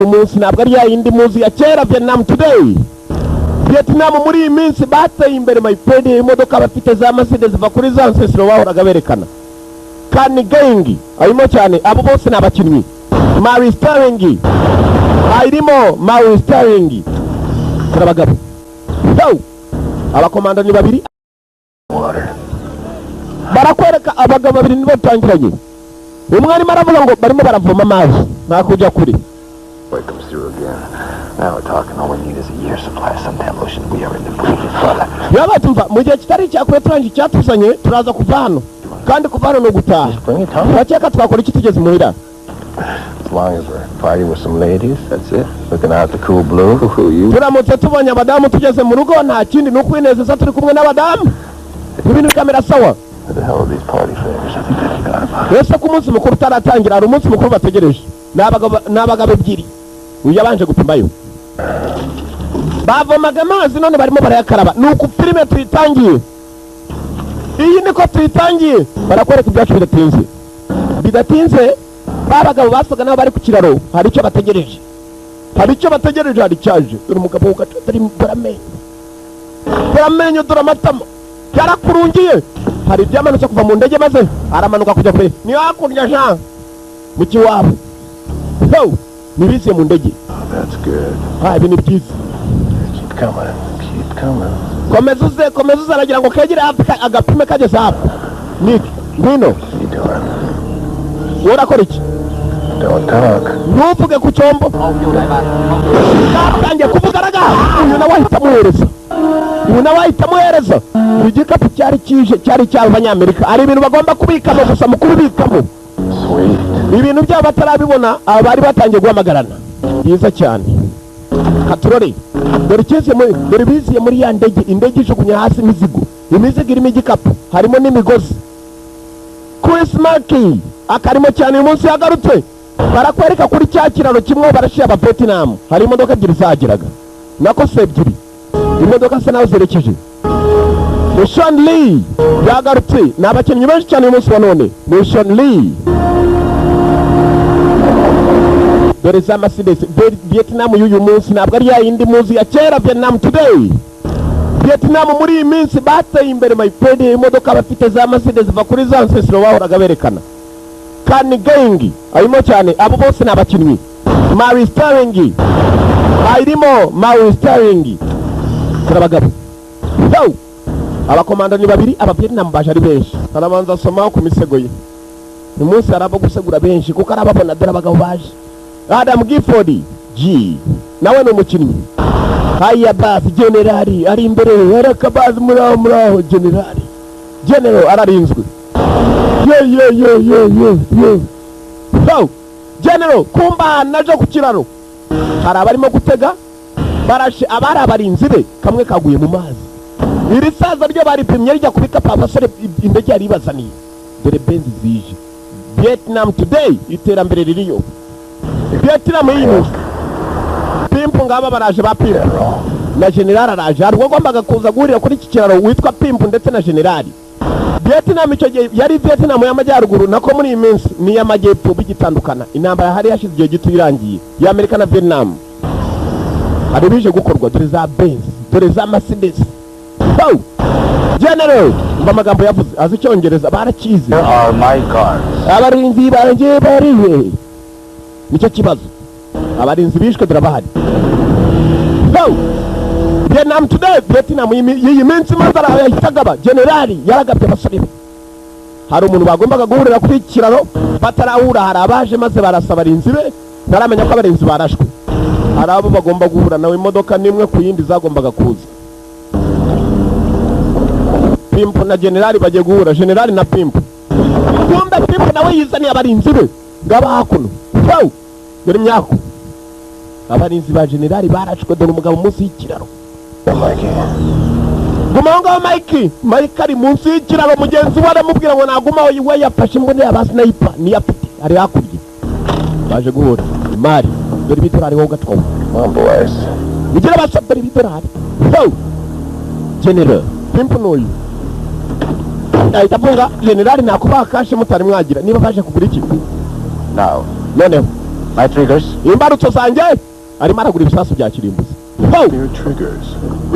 Umunsi ntabwo ari yayindi muzi ya kera. Vietnam today, Vietnam muri iyi minsi bateye imbere, my friend. Imodoka bafite za Mercedes ziva kuri za nsesero bahoraga berekana. Kani Gang arimo cyane, abo bose ni abakinnyi. Mary Sterling arimo, Mary Sterling. Turabagabo yo, abakomanda ni babiri, barakwereka abagabo babiri nibo batangiranye. Umwe arimo aravuga ngo barimo baravoma amazi, nta kujya kure. Boy comes through again. Now we're talking. All we need is a year's supply of suntan lotion. We are in the breeze, brother. Yaba tumva mu gihe kitari icyakure turangije icyatuzanye, turaza kuva hano, kandi kuva hano ni ugutaha. Just bring it home. Turakeka twakora iki tugeze muhira? As long as we're party with some ladies, that's it. Looking out the cool blue. Who you? Turamutse tubonye abadamu tugeze mu rugo, nta kindi ni ukwinezeza turi kumwe n'abadamu, ibintu bikamera sawa. What the hell are these party favors? I think they forgot about it. Ese ko umunsi mukuru utaratangira? Hari umunsi mukuru bategereje. Ni abagabo ebyiri, uyu yabanje gupimayo. Bavomaga amazi none barimo barayakaraba. Ni uku filime tuyitangiye, iyi niko tuyitangiye. Barakwereka ibyacu bidatinze, bidatinze. Ba bagabo basaga n'aho bari ku kiraro, hari icyo bategereje, hari icyo bategereje, hari icyaje. Dore umugabo wugaca, dore dore amenyo, dore amenyo, dore amatama yarakurungiye. Hari ibyamanutse kuva mu ndege maze aramanuka kujya kure, niyo hakurya jean mu kiwabo. Yo, nibiziye mu ndege. Oh, that's good. Ah, ibi ni byiza. Keep coming. Keep coming. Komeza uze, komeza uze. Aragira ngo kegere hafi agapime kageze hafi. Nick, ngwino. What you doing? Wowe urakora iki? Don't talk. Ntuvuge ku cyombo. Katangiye kuvuga araga. Uyu nawe ahita amuhereza, uyu nawe ahita amuhereza igikapu cyari kije, cyari icy'Abanyamerika. Hari ibintu bagomba kubikamo, gusa mu kubibikamo Sweet. ibintu byabo batarabibona, aba bari batangiye guhamagarana. Byiza cyane, katurore. Dore ikiziye muri, dore biziye muri ya ndege. Indege ijugunya hasi imizigo, imizigo irimo igikapu, harimo n'imigozi. Chris Markey akarimo cyane, uyu munsi yagarutse. Barakwereka kuri cya kiraro kimwe barashiye aba Vietnam. Hari imodoka ebyiri zageraga, nako se ebyiri, imodoka se naho zerekeje. Sean Lee yagarutse. Ni abakinnyi benshi cyane uyu munsi wa none. Ni Sean Lee. Dore za Mercedes. Vietnam y'uyu munsi ntabwo ari ya yindi muzi ya kera. Vietnam today, Vietnam muri iyi minsi bateye imbere, my friend. Imodoka bafite za Mercedes ziva kuri za nsesero bahoraga berekana. Kani Gang arimo cyane, abo bose ni abakinnyi. Mary Sterling arimo, Mary Sterling. Turabagabo yo, abakomanda ni babiri. Aba Vietnam baje ari benshi. Arabanza asomaho ku misego ye. Uyu munsi hari abo gusegura benshi kuko arababona. Dore abagabo baje. Adam Gifford G nawe ni umukinnyi. Haya basi, generali ari imbere harakabazi. Muraho, muraho generali. General ararinzwe. Ye ye ye ye ye ye, so general kumba naje ku kiraro hari abarimo gutega barashe abari abarinzi be, kamwe kaguye mu mazi. Iri saza ryo baripimye rijya kubika abasore indege yari ibazaniye. Dore Benz zije. Vietnam today, iterambere ririyo. Vietnam iyi minsi Pimpu ngaba baraje, ba Pimpu na general araje. Hari uwagombaga kuza guhurira kuri iki kiraro witwa Pimpu ndetse na generali. Vietnam icyo gihe yari Vietnam y'Amajyaruguru, nako muri iyi minsi ni iy'Amajyepfo bigitandukana. Intambara hari hashize igihe gito irangiye y'Amerika na Vietnam. Hari bije gukorwa. Dore za Benz, dore za Mercedes. Oh! General, umva amagambo yavuze, azi Icyongereza, barakizi. Where are my guards? Abarinzi banjye bari he? Nicyo kibazo. Abarinzi bishwe, turabahari. Oh! Vietnam today, Vietnam y'iyi minsi maze arahita agaba. Generali yaragabye abasore be. Hari umuntu bagombaga guhurira kuri iki kiraro, batarahura hari abaje maze barasa abarinzi be. Ntaramenya ko abarinzi barashwe. Hari abo bagomba guhura nawe, imodoka n'imwe ku yindi zagombaga kuza. Pimpu na generali bagiye guhura, generali na Pimpu. Kumbe Pimpu nawe yizaniye abarinzi be ngaba hakuno. Wow! Dore imyaku, abarinzi ba generali barashwe. Dore umugabo munsi y'ikiraro. Mikey. Guma aho ngaho, Mike. Mike ari munsi y'ikiraro, mugenzi we aramubwira ngo nagumaho, we yafashe imbunda ya ba sniper niyo afite, ari hakurya. Baje guhura imari. Dore ibidorari wowe ugatwawe. Come on, boys. Ugira basa, dore ibidorari. Yo! General Pimpu n'uyu ahita avuga generali nakubaha cash mutari mwagira niba baje kugura iki. Now, Noneho My triggers. Imbarutso zanjye arimo aragura ibisasu bya kirimbuzi. Your triggers.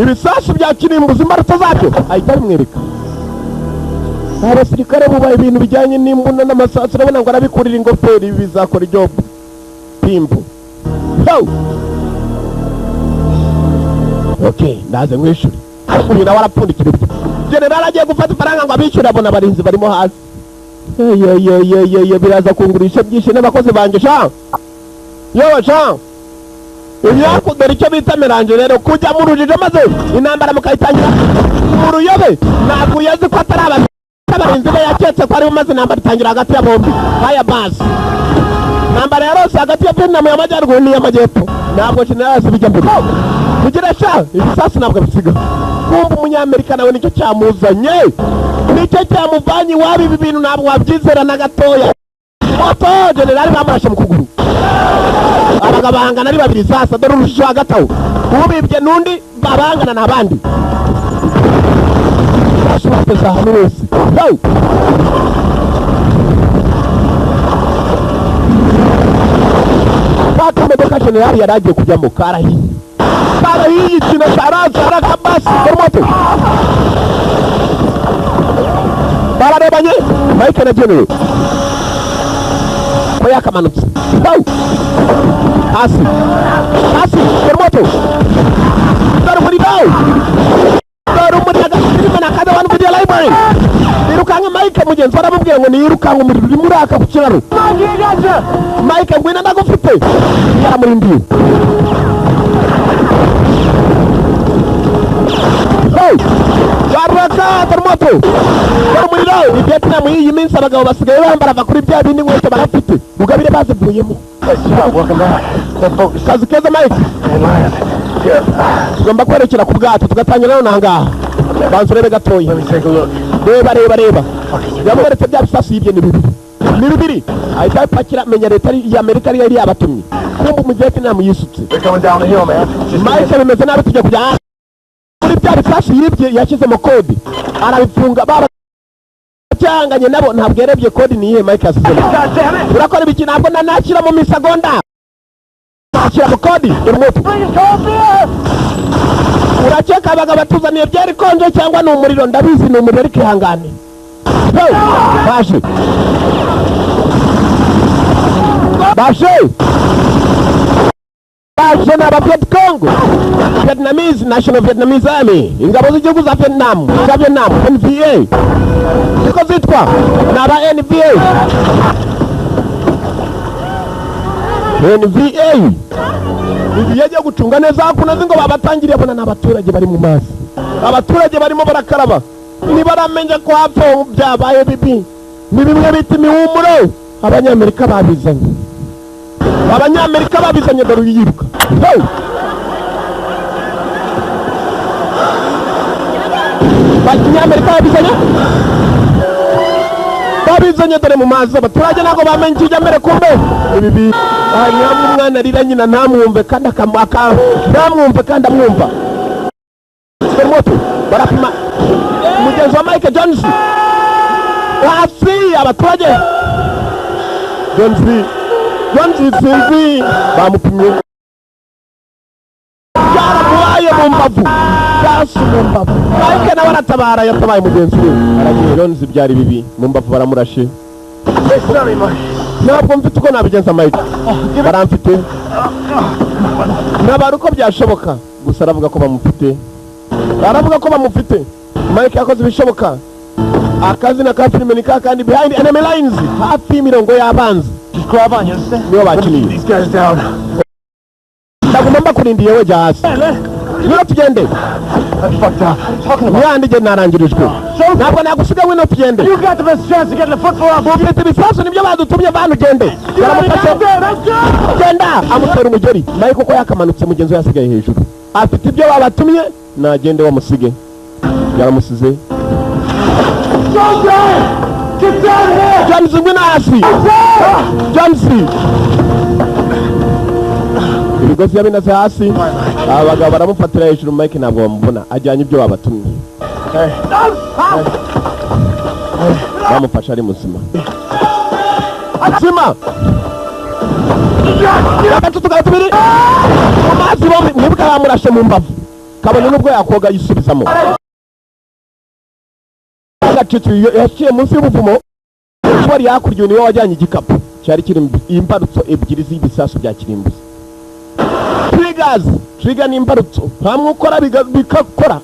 Ibisasu bya kirimbuzi imbarutso zabyo ahita abimwereka. Abasirikare bubaha ibintu bijyanye n'imbunda n'amasasu, urabona ngo arabikurira ingofero, ibi bizakora ijob pimpu. Okay, ndaze mwishure. Uyu nawe arapfundikira ibyo. General agiye gufata ifaranga ngo abishyure, abona abarinzi barimo hasi. Ye biraza kungurisha byinshi n'abakozi banjye sha. Yewe sha. Ibyaku dore icyo bita melange rero, kujya mu rujijo maze intambara mukayitangira mu ruyobe. Ntabwo yazi ko atari abarinzi be, yaketse ko aribo, maze intambara itangira hagati ya bombi. Haya basi, intambara yarose hagati ya Vietnam y'amajyaruguru n'iy'amajyepfo. Ntabwo general azi ibijya mbere. Kugira sha ibisasu ntabwo abisiga. Kumva umunyamerika nawe nicyo cyamuzanye, nicyo cyamuvanye iwabo. Ibi bintu ntabwo wabyizera na gatoya. Moto general bamurashe mu kuguru. Abagabo bahangana ari babiri sasa, dore urujijo hagati aho. Ubibye n'undi babangana n'abandi. Bashobora ahantu hose. Ka kamodoka general yari agiye kujyamo karahiye. Karahiye ikintu karaza kabasi moto. Bararebanye Mike na General. Ko yakamanutse. Hasi. Hasi, moto. Dore umuriro. Dore umuriro agafilime na kada wanu video library. Nirukanka Mike, mugenzi aramubwiye ngo nirukanka umuriro uri muraka ku kiraro. Mike ngwino ndagufite. Yaramurindiye. Hey! Baraka dore moto. Dore umuriro. Ni Vietnam y'iyi minsi, abagabo basigaye bambara va kuri bya bindi inkweto barafite. Rugabire bazivuyemo. Kazi keza Mike. Tugomba kwerekera ku bwato tugatangira none ahangaha. Banza urebe gatoya. Reba reba reba. Yamweretse bya bisasu yibye ni bibiri. Ni bibiri. Ahita apakira, menya leta ya Amerika yari yabatumye. Kumva mu Vietnam yisutse. Mike bimeze nabi, tujya kujya muri bya bisasu yibye yashyizemo kode. Arabifunga baba cyanganye nabo, ntabwo yarebye kode ni iyihe Mike yasizemo. Urakora ibiki? Ntabwo nanashyira mu misagonda. Nashyira mu kodi dore moto. Urakeka abagabo batuzaniye byari konje cyangwa ni umuriro? Ndabizi ni umuriro, ariko ihangane. Baje baje baje ni aba Viet Cong, Vietnamese National Vietnamese Army, ingabo z'igihugu za Vietnam, za Vietnam NVA niko zitwa, ni aba NVA. NVA ibi yagiye gucunga neza hakuno ngo babatangiriye, abona n'abaturage bari mu mazi, abaturage barimo barakaraba, ntibaramenya ko hapfa byabaye bibi. Ni bimwe bita imihumuro. Abanyamerika babizanye, abanyamerika babizanye, dore uyiruka. Abanyamerika babizanye, babizanye dore mu mazi, abaturage ntabwo bamenye ikijya mbere. Kumbe ibi hanyuma umwana arira nyina ntamwumve kandi ntamwumve kandi amwumva. Moto barapima mugenzi wa Mike Jones hasi, abaturage Jones Jones sinzi bamupimye byaramubaye mu mbavu, gasu mu mbavu. Mike nawe aratabara, yatabaye mugenzi we aragiye. Jones byari bibi mu mbavu baramurashe. Ntabwo mfite uko nabigenza Mike, baramfite ntabara uko byashoboka, gusa aravuga ko bamufite, aravuga ko bamufite. Mike yakoze ibishoboka. Akazina ka filime ni kakandi behind enemy lines, hafi y'imirongo y'abanzi niyo bakiniye. Ndaguma mbakurindiye we, jya hasi ngwino tugende. Mwandi jye narangirijwe, ntabwo nagusiga, ngwino tugende. Ufite ibisasu nibyo badutumye, vana ugende. Yaramufashe genda, amutera umugeri. Mike uko yakamanutse mugenzi we yasigaye hejuru, afite ibyo babatumye, nagende bamusige. Yaramusize. Jones ngwino hasi. Jones ibigozi yabinaze hasi, abagabo baramufatira hejuru. Mike ntabwo bamubona, ajyanye ibyo babatumye. Bamufashe ari muzima. Muzima. Yagacu tugaba tubiri mu mazi bombi. Mwibuka bamurashe mu mbavu, kabone n'ubwo yakoga yisubizamo. Agacucu yaciye munsi y'ubuvumo wari hakurya. Niwe wajyanye igikapu cyari kirimo imbarutso ebyiri z'ibisasu bya kirimbuzi. Triggers, trigger ni imbarutso, hamwe ukora bigakora,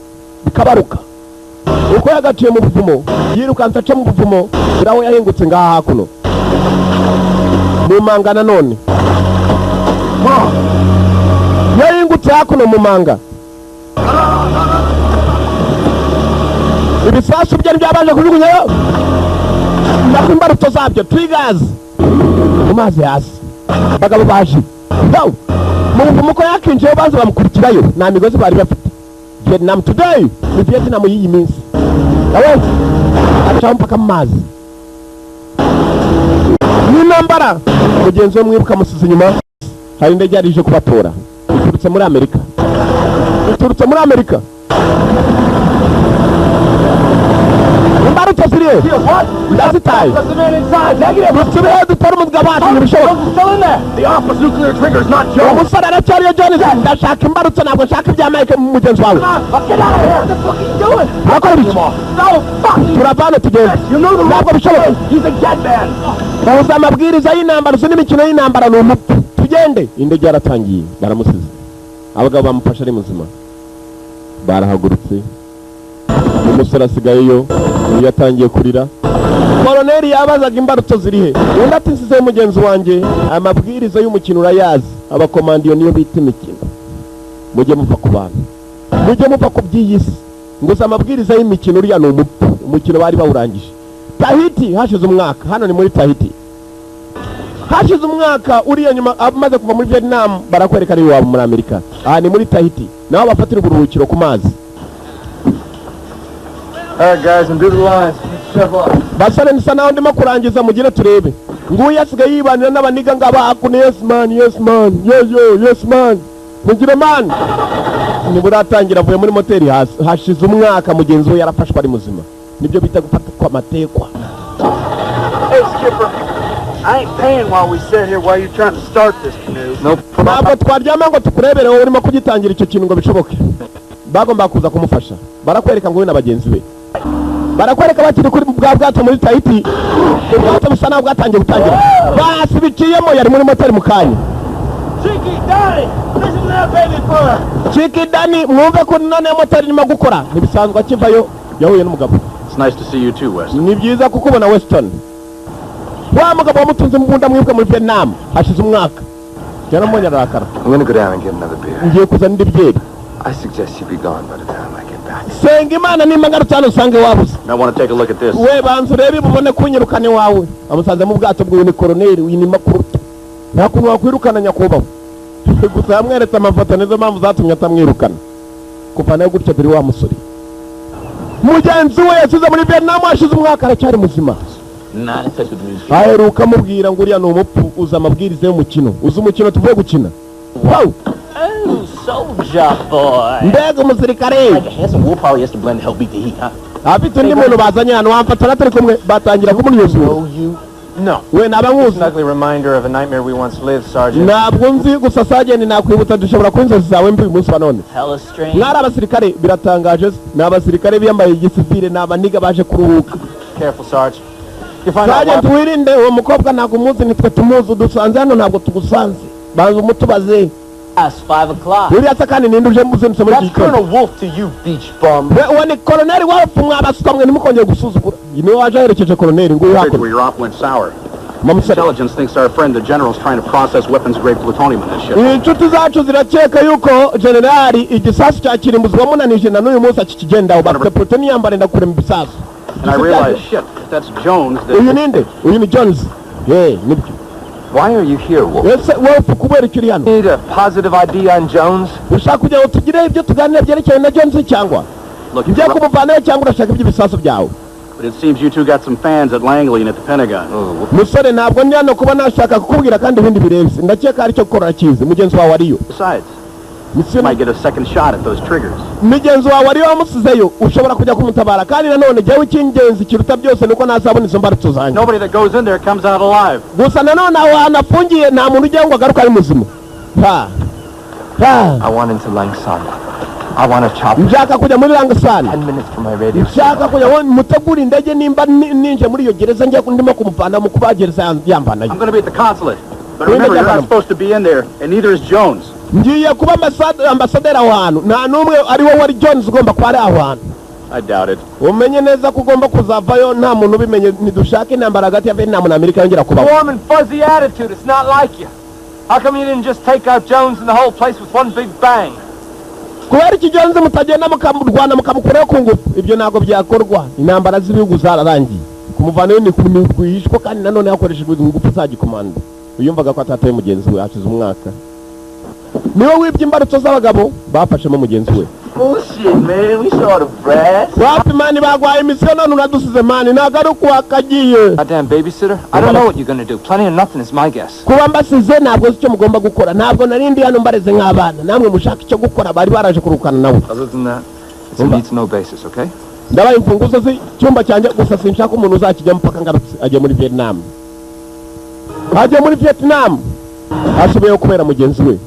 bikabaruka. Uko yagaciye mu buvumo, yirukanse aca mu buvumo, aho yahingutse ngaha hakuno mu manga. Nanone yahingutse hakuno mu manga. Ibisasu byari byabanje kujugunyayo nako imbarutso zabyo, triggers, mu mazi hasi. Abagabo baje. Yo! Mu buvumo ko yakinjiyeho, baza bamukurikirayo, nta migozi bari bafite. Vietnam today ni Vietnam y'iyi minsi. Awe acaho mpaka mu mazi n'intambara. Mugenzi we mwibuka amusize inyuma. Hari indege yari ije kubatora, iturutse muri Amerika, iturutse muri Amerika. Imbarutso zirihe? Ndazitaye. Dusubireyo dutore umugabo wacu, ntibishoboka. Umusore aracyariyo, Jones. Ndashaka imbarutso, ntabwo nshaka ibya Mike mugenzi wawe. Urakora ibiki? Turava hano tugende, ntabwo bishoboka. Uzi amabwiriza y'intambara, uzi n'imikino y'intambara, ni umupfu. Tugende. Indege yaratangiye, baramusize. Abagabo bamufashe ari muzima, barahagurutse. Umusore asigayeyo, uyu yatangiye kurira. Koroneri yabazaga imbarutso zirihe, undi ati nsizeyo mugenzi wanjye. Amabwiriza y'umukino urayazi, abakomandiyo niyo bita imikino. Mujye muva ku bantu, mujye muva ku by'iyi si. Ngo amabwiriza y'imikino, uriya ni umupfu. Umukino bari bawurangije. Tahiti hashize umwaka. Hano ni muri Tahiti, hashize umwaka. Uriya nyuma amaze kuva muri Vietnam, barakwereka ari iwabo muri Amerika. Aha ni muri Tahiti, naho bafatira uburuhukiro ku mazi. All right, guys, I'm through the lines. Let's shuffle up. Basore, nisa naho ndimo kurangiza, mugire turebe. Nguyu asigaye yibanira n'abaniga ngaba hakuno. Yes man, yes man, yo yo, yes man, mugire man. Niburatangira avuye muri moteri hasi. Hashize umwaka, mugenzi we yarafashwe ari muzima. Nibyo bita gufata amatekwa. Hey, Skipper. I ain't paying while we sit here while you're trying to start this canoe. No. Ntabwo twaryama ngo tukurebere wowe urimo kugitangira icyo kintu ngo bishoboke. Bagomba kuza kumufasha. Barakwereka ngo we na bagenzi be, barakwereka bakiri kuri bwa bwato muri Tahiti. Ubwato busa naho bwatangiye gutangira, basi biciyemo. Yari muri moteri mu kanya. Chicky, Donnie, listen to that baby purr. Chiki, Dani, mwumve ko none moteri irimo gukora ntibisanzwe. Akivayo yahuye n'umugabo. It's nice to see you too, Weston. Ni byiza kukubona, Weston. Wa mugabo wamutunze imbunda, mwibuke muri Vietnam, hashize umwaka. Yaramubonye ararakara. I'm gonna go down and get another beer. Ngiye kuzana indi byeri. I suggest you be gone by the time I get back. Senga Imana nimba ngarutse hano usange wabuze. I want to take a look at this. We banza urebe, ubone kunyirukana iwawe. Amusanze mu bwato bw'uyu ni koroneri, uyu ni makurutu. Nta kuntu wakwirukana nyakubahwa. Gusa yamweretse amafoto, nizo mpamvu zatumye atamwirukana. Kuva nawe gutya, dore wa musore mugenzi we yasize muri Vietnam, hashize umwaka, aracyari muzima. Not in touch with the news. Aheruka amubwira ngo uriya ni umupfu. Uzi amabwiriza y'umukino, uzi umukino tuvuye gukina. Wow! Oh, soldier boy. Mbega umusirikare! Like a handsome wolf probably has to blend to help beat the heat, huh? Afite undi muntu bazanye hano, wamfata turi kumwe, batangira kumunyuzura. Know you? No. We naba nkuzi? It's an ugly reminder of a nightmare we once lived, Sergeant. Ntabwo nzi, gusa sergeant, nakwibutsa, dushobora kuba inzozi zawe mbi uyu munsi wa none. Hella strange. Mwari abasirikare, biratangaje se. Ni abasirikare biyambaye igisivile, ni abaniga baje kuruhuka. Careful, Sarge. You find out Sergeant, why wirinde uwo mukobwa, ntabwo umuzi, nitwe tumuzi. Udusanze hano, ntabwo tugusanze, banza umutubaze. Past 5 o'clock. Uriya se kandi ninde uje muzindutse muri iki That's gitondo? Colonel Wolf to you, beach bum. We uwo ni koroneri Wolf, mwabaswa mwe, ntimukongere gusuzugura. Niwe waje aherekeje koroneri, nguyu hakuno. Where your op went sour. Mamusore. Intelligence thinks our friend the general's trying to process weapons-grade plutonium in this ship. Inshuti zacu zirakeka yuko generali igisasu cya kirimbuzi wamunanije na n'uyu munsi akikigendaho. Bafite plutonium, barenda kurema ibisasu. And I realized, shit, if that's Jones, then Uyu ninde? Uyu ni Jones ye, nibyo. Why are you here, Wolf? Ese Wolf, kubera icyo uri hano? Need a positive ID on Jones? Ushaka kugira ngo tugire ibyo tuganira byerekeye na Jones, cyangwa Look, ngiye kumuvanayo, cyangwa urashaka iby'ibisasu byawe? but it seems you two got some fans at Langley and at the Pentagon. Musore, ntabwo ndi hano kuba nashaka kukubwira kandi ibindi birenze. Ndakeka hari icyo gukora, arakizi mugenzi wawe ariyo. Besides, Mission Might get a second shot at those triggers. Mugenzi wawe wari wamusizeyo, ushobora kujya kumutabara. Kandi nanone jyewe icy'ingenzi kiruta byose nuko ntazabona izo mbarutso zanjye. Nobody that goes in there comes out alive. Gusa nanone aho hantu afungiye, nta muntu ujyayo ngo agaruke ari muzima. Ha ha. I want into Langsan. I want a chopper. Nshaka kujya muri Langasani. 10 minutes from my radio. Nshaka kujya ngo mutegure indege. Nimba ninje muri iyo gereza, njya ndimo kumuvana mu kuba gereza yamvanayo. I'm going to be at the consulate. But We're remember, you're not gonna- supposed to be in there, and neither is Jones. Ngiye kuba ambasaderi aho hantu, nta n'umwe ari wowe wari Jones ugomba kuba ari aho hantu. I doubt it. Umenye neza ko ugomba kuzavayo nta muntu ubimenye. Ntidushaka intambara hagati ya Vietnam na Amerika yongera kubaho. Warm and fuzzy attitude. It's not like you. How come you didn't just take out Jones and the whole place with one big bang? Kubera iki Jones mutagenda mukamurwana, mukamukuraho ku ngufu? Ibyo ntabwo byakorwa, intambara z'ibihugu zararangiye. Kumuvanayo ni rwihishwa, kandi nanone hakoreshejwe ingufu za gikomando. Yumvaga ko atataye mugenzi we hashize umwaka, niwe wibye imbarutso z'abagabo bafashemo mugenzi we. Bullshit, man. We saw the brass. Wapi man, bagwaye mission none uradusize man, ntabwo ari uko wakagiye. Goddamn babysitter. I don't know what you're gonna do. Plenty of nothing is my guess. Kuba mbasize, ntabwo nzi icyo mugomba gukora. Ntabwo nari ndi hano mbareze nk'abana, namwe mushaka icyo gukora. Bari baraje kurukana nawe. Other than that, it's a Umva. need to know basis, okay? Ndabaye imfunguzo z'icyumba cyanjye, gusa sinshaka umuntu uzakijyamo mpaka ngarutse. Ajya muri Vietnam, ajya muri Vietnam, asubiyeyo kubera mugenzi we.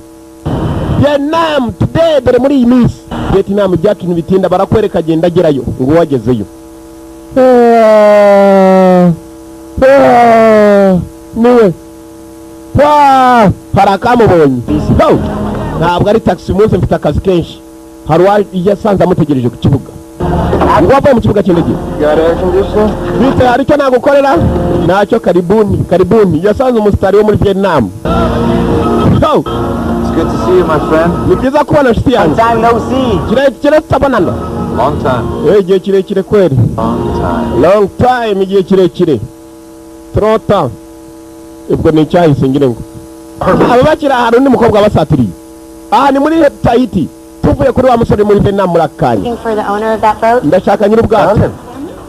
Vietnam today, dore muri iyi minsi Vietnam ibyacu ntibitinda. Barakwereka agenda agerayo, ngo wagezeyo. Ah, ah, niwe. Ah, hari akamubonye. No, ntabwo ari taxi. Umunsi mfite akazi kenshi. Hari uwa yasanze amutegereje ku kibuga, ngo wavuye mu kibuga cy'indege. Got air conditioning? Bite, hari icyo nagukorera? Ntacyo. Karibuni, karibuni. Yasanze umusitari wo muri Vietnam. Yo, It's good to see you, my friend. Ni byiza kubona, inshuti yanjye. Time no see. Kirekire tutabonana. Long time. Igihe kirekire kweri. Long time. Long time, igihe kirekire. Trota ubwo ni icyahise. Ngira ngo aba bakiri ahantu, undi mukobwa basatiriye. Aha ni muri Tahiti. Tuvuye kuri wa musore muri Vietnam muri aka kanya. Looking for the owner of that boat? Ndashaka nyir'ubwato.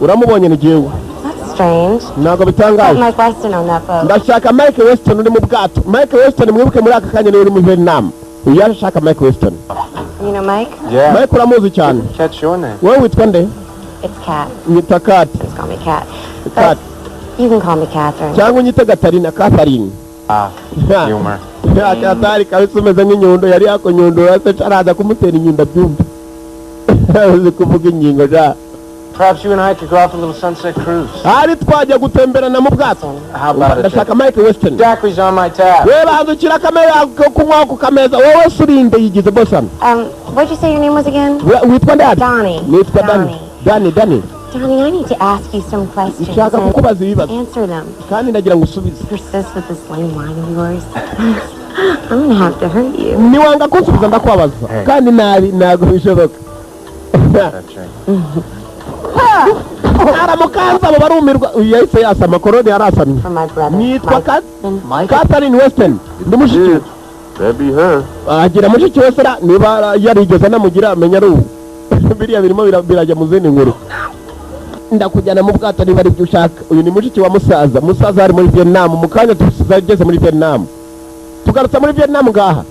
Uramubonye, ni jyewe. That's strange. Ntabwo Thought bitangaje. Mike Weston owned that boat. Ndashaka Mike Weston uri mu bwato. Mike Weston, mwibuke muri aka kanya niwe uri muri Vietnam. Uyu yaje ashaka Mike Weston. You know Mike? Yeah. Mike uramuzi cyane. Catch your name. Wowe witwa nde? It's Kat. Nyita Kat. Just call me Kat. Kat. But you can call me Catherine. Cyangwa unyite Gatarina, Catherine. Ah, humor. Atari kabisa, umeze nk'inyundo yari yakunyundura se, araza kumutera inyundo abyumva. Uzi kuvuga ingingo ja. Perhaps you and I could go off a little sunset cruise. Hari twajya gutemberana mu bwato. How about it? Ndashaka Mike Weston. Daiquiri's on my tab. We banza ukira akameza ko kunywa ku kameza. Wowe se urinde? Yigize boss hano. What'd you say your name was again? Witwa nde hano? Donnie. Nitwa Dani. Donnie. Dani, Dani. Donnie, I need to ask you some questions. Nshaka and kukubaza ibibazo. answer them. Kandi ndagira ngo usubize. Persist with this lame line of yours, I'm gonna have to hurt you. Niwanga kunsubiza ndakubabaza kandi nabi, ntabwo bishoboka. That drink. Aramukanza, abo barumirwa. Uyu yahise yasama, koroni arasamye. For my brother. Nitwa Mike Ka Catherine Weston, ndi mushiki we. That'd be her. Agira mushiki we sera niba yarigeze anamugira, amenya ari ubu. Biriya birimo birajya mu zindi nkuru. Ndakujyana mu bwato niba ari byo ushaka. Uyu ni mushiki wa musaza. Musaza ari muri Vietnam. Mu kanya tugeze muri Vietnam, tugarutse muri Vietnam ngaha.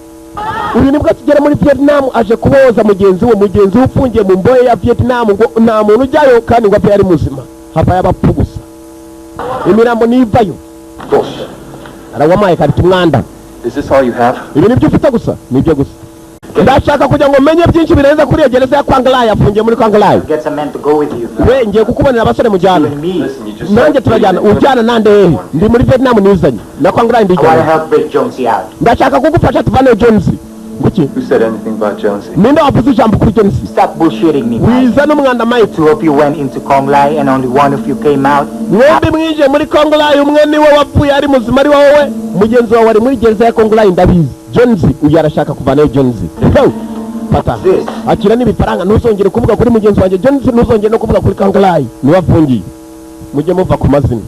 Uyu nibwo akigera muri Vietnam, aje kuboza mugenzi we, mugenzi we ufungiye mu mbohe ya Vietnam. Ngo nta muntu ujyayo kandi ngo apfe ari muzima, havayo abapfu gusa, imirambo nivayo. Arawamaye karita umwanda. Is this all you have? Ibi nibyo ufite gusa? Nibyo gusa. Ndashaka kugira ngo menye byinshi birenze kuri iyo gereza ya Kwangalai. Afungiye muri Kwangalai. Get some men to go with you. We, ngiye kukubonera abasore mujyana. You and me. Listen, you just Nanjye turajyana. Ujyana nande hehe? Ndi muri Vietnam nizanye na Kwangalai. I want to Ndijyana. help break Jonesy out. Ndashaka kugufasha tuvaneyo Jones. Nguki? Who said anything about Jonesy? Ninde wavuze ijambo kuri Jones? Stop bullshitting me, Mike. Wiza n'umwanda, Mike. Two of you went into Konglai and only one of you came out. Mwembi mwinjiye muri Kongolayi, umwe niwe wapfuye ari muzima, ari wowe. Mugenzi wawe ari muri gereza ya Kongolayi, ndabizi. Jones uyu arashaka kuvanayo Jones. Hey, fata, akira n'ibifaranga. Ntuzongere kuvuga kuri mugenzi wanjye Jones, ntuzongere no kuvuga kuri Kongolayi, niwe afungiye. Mujye muva ku mazina.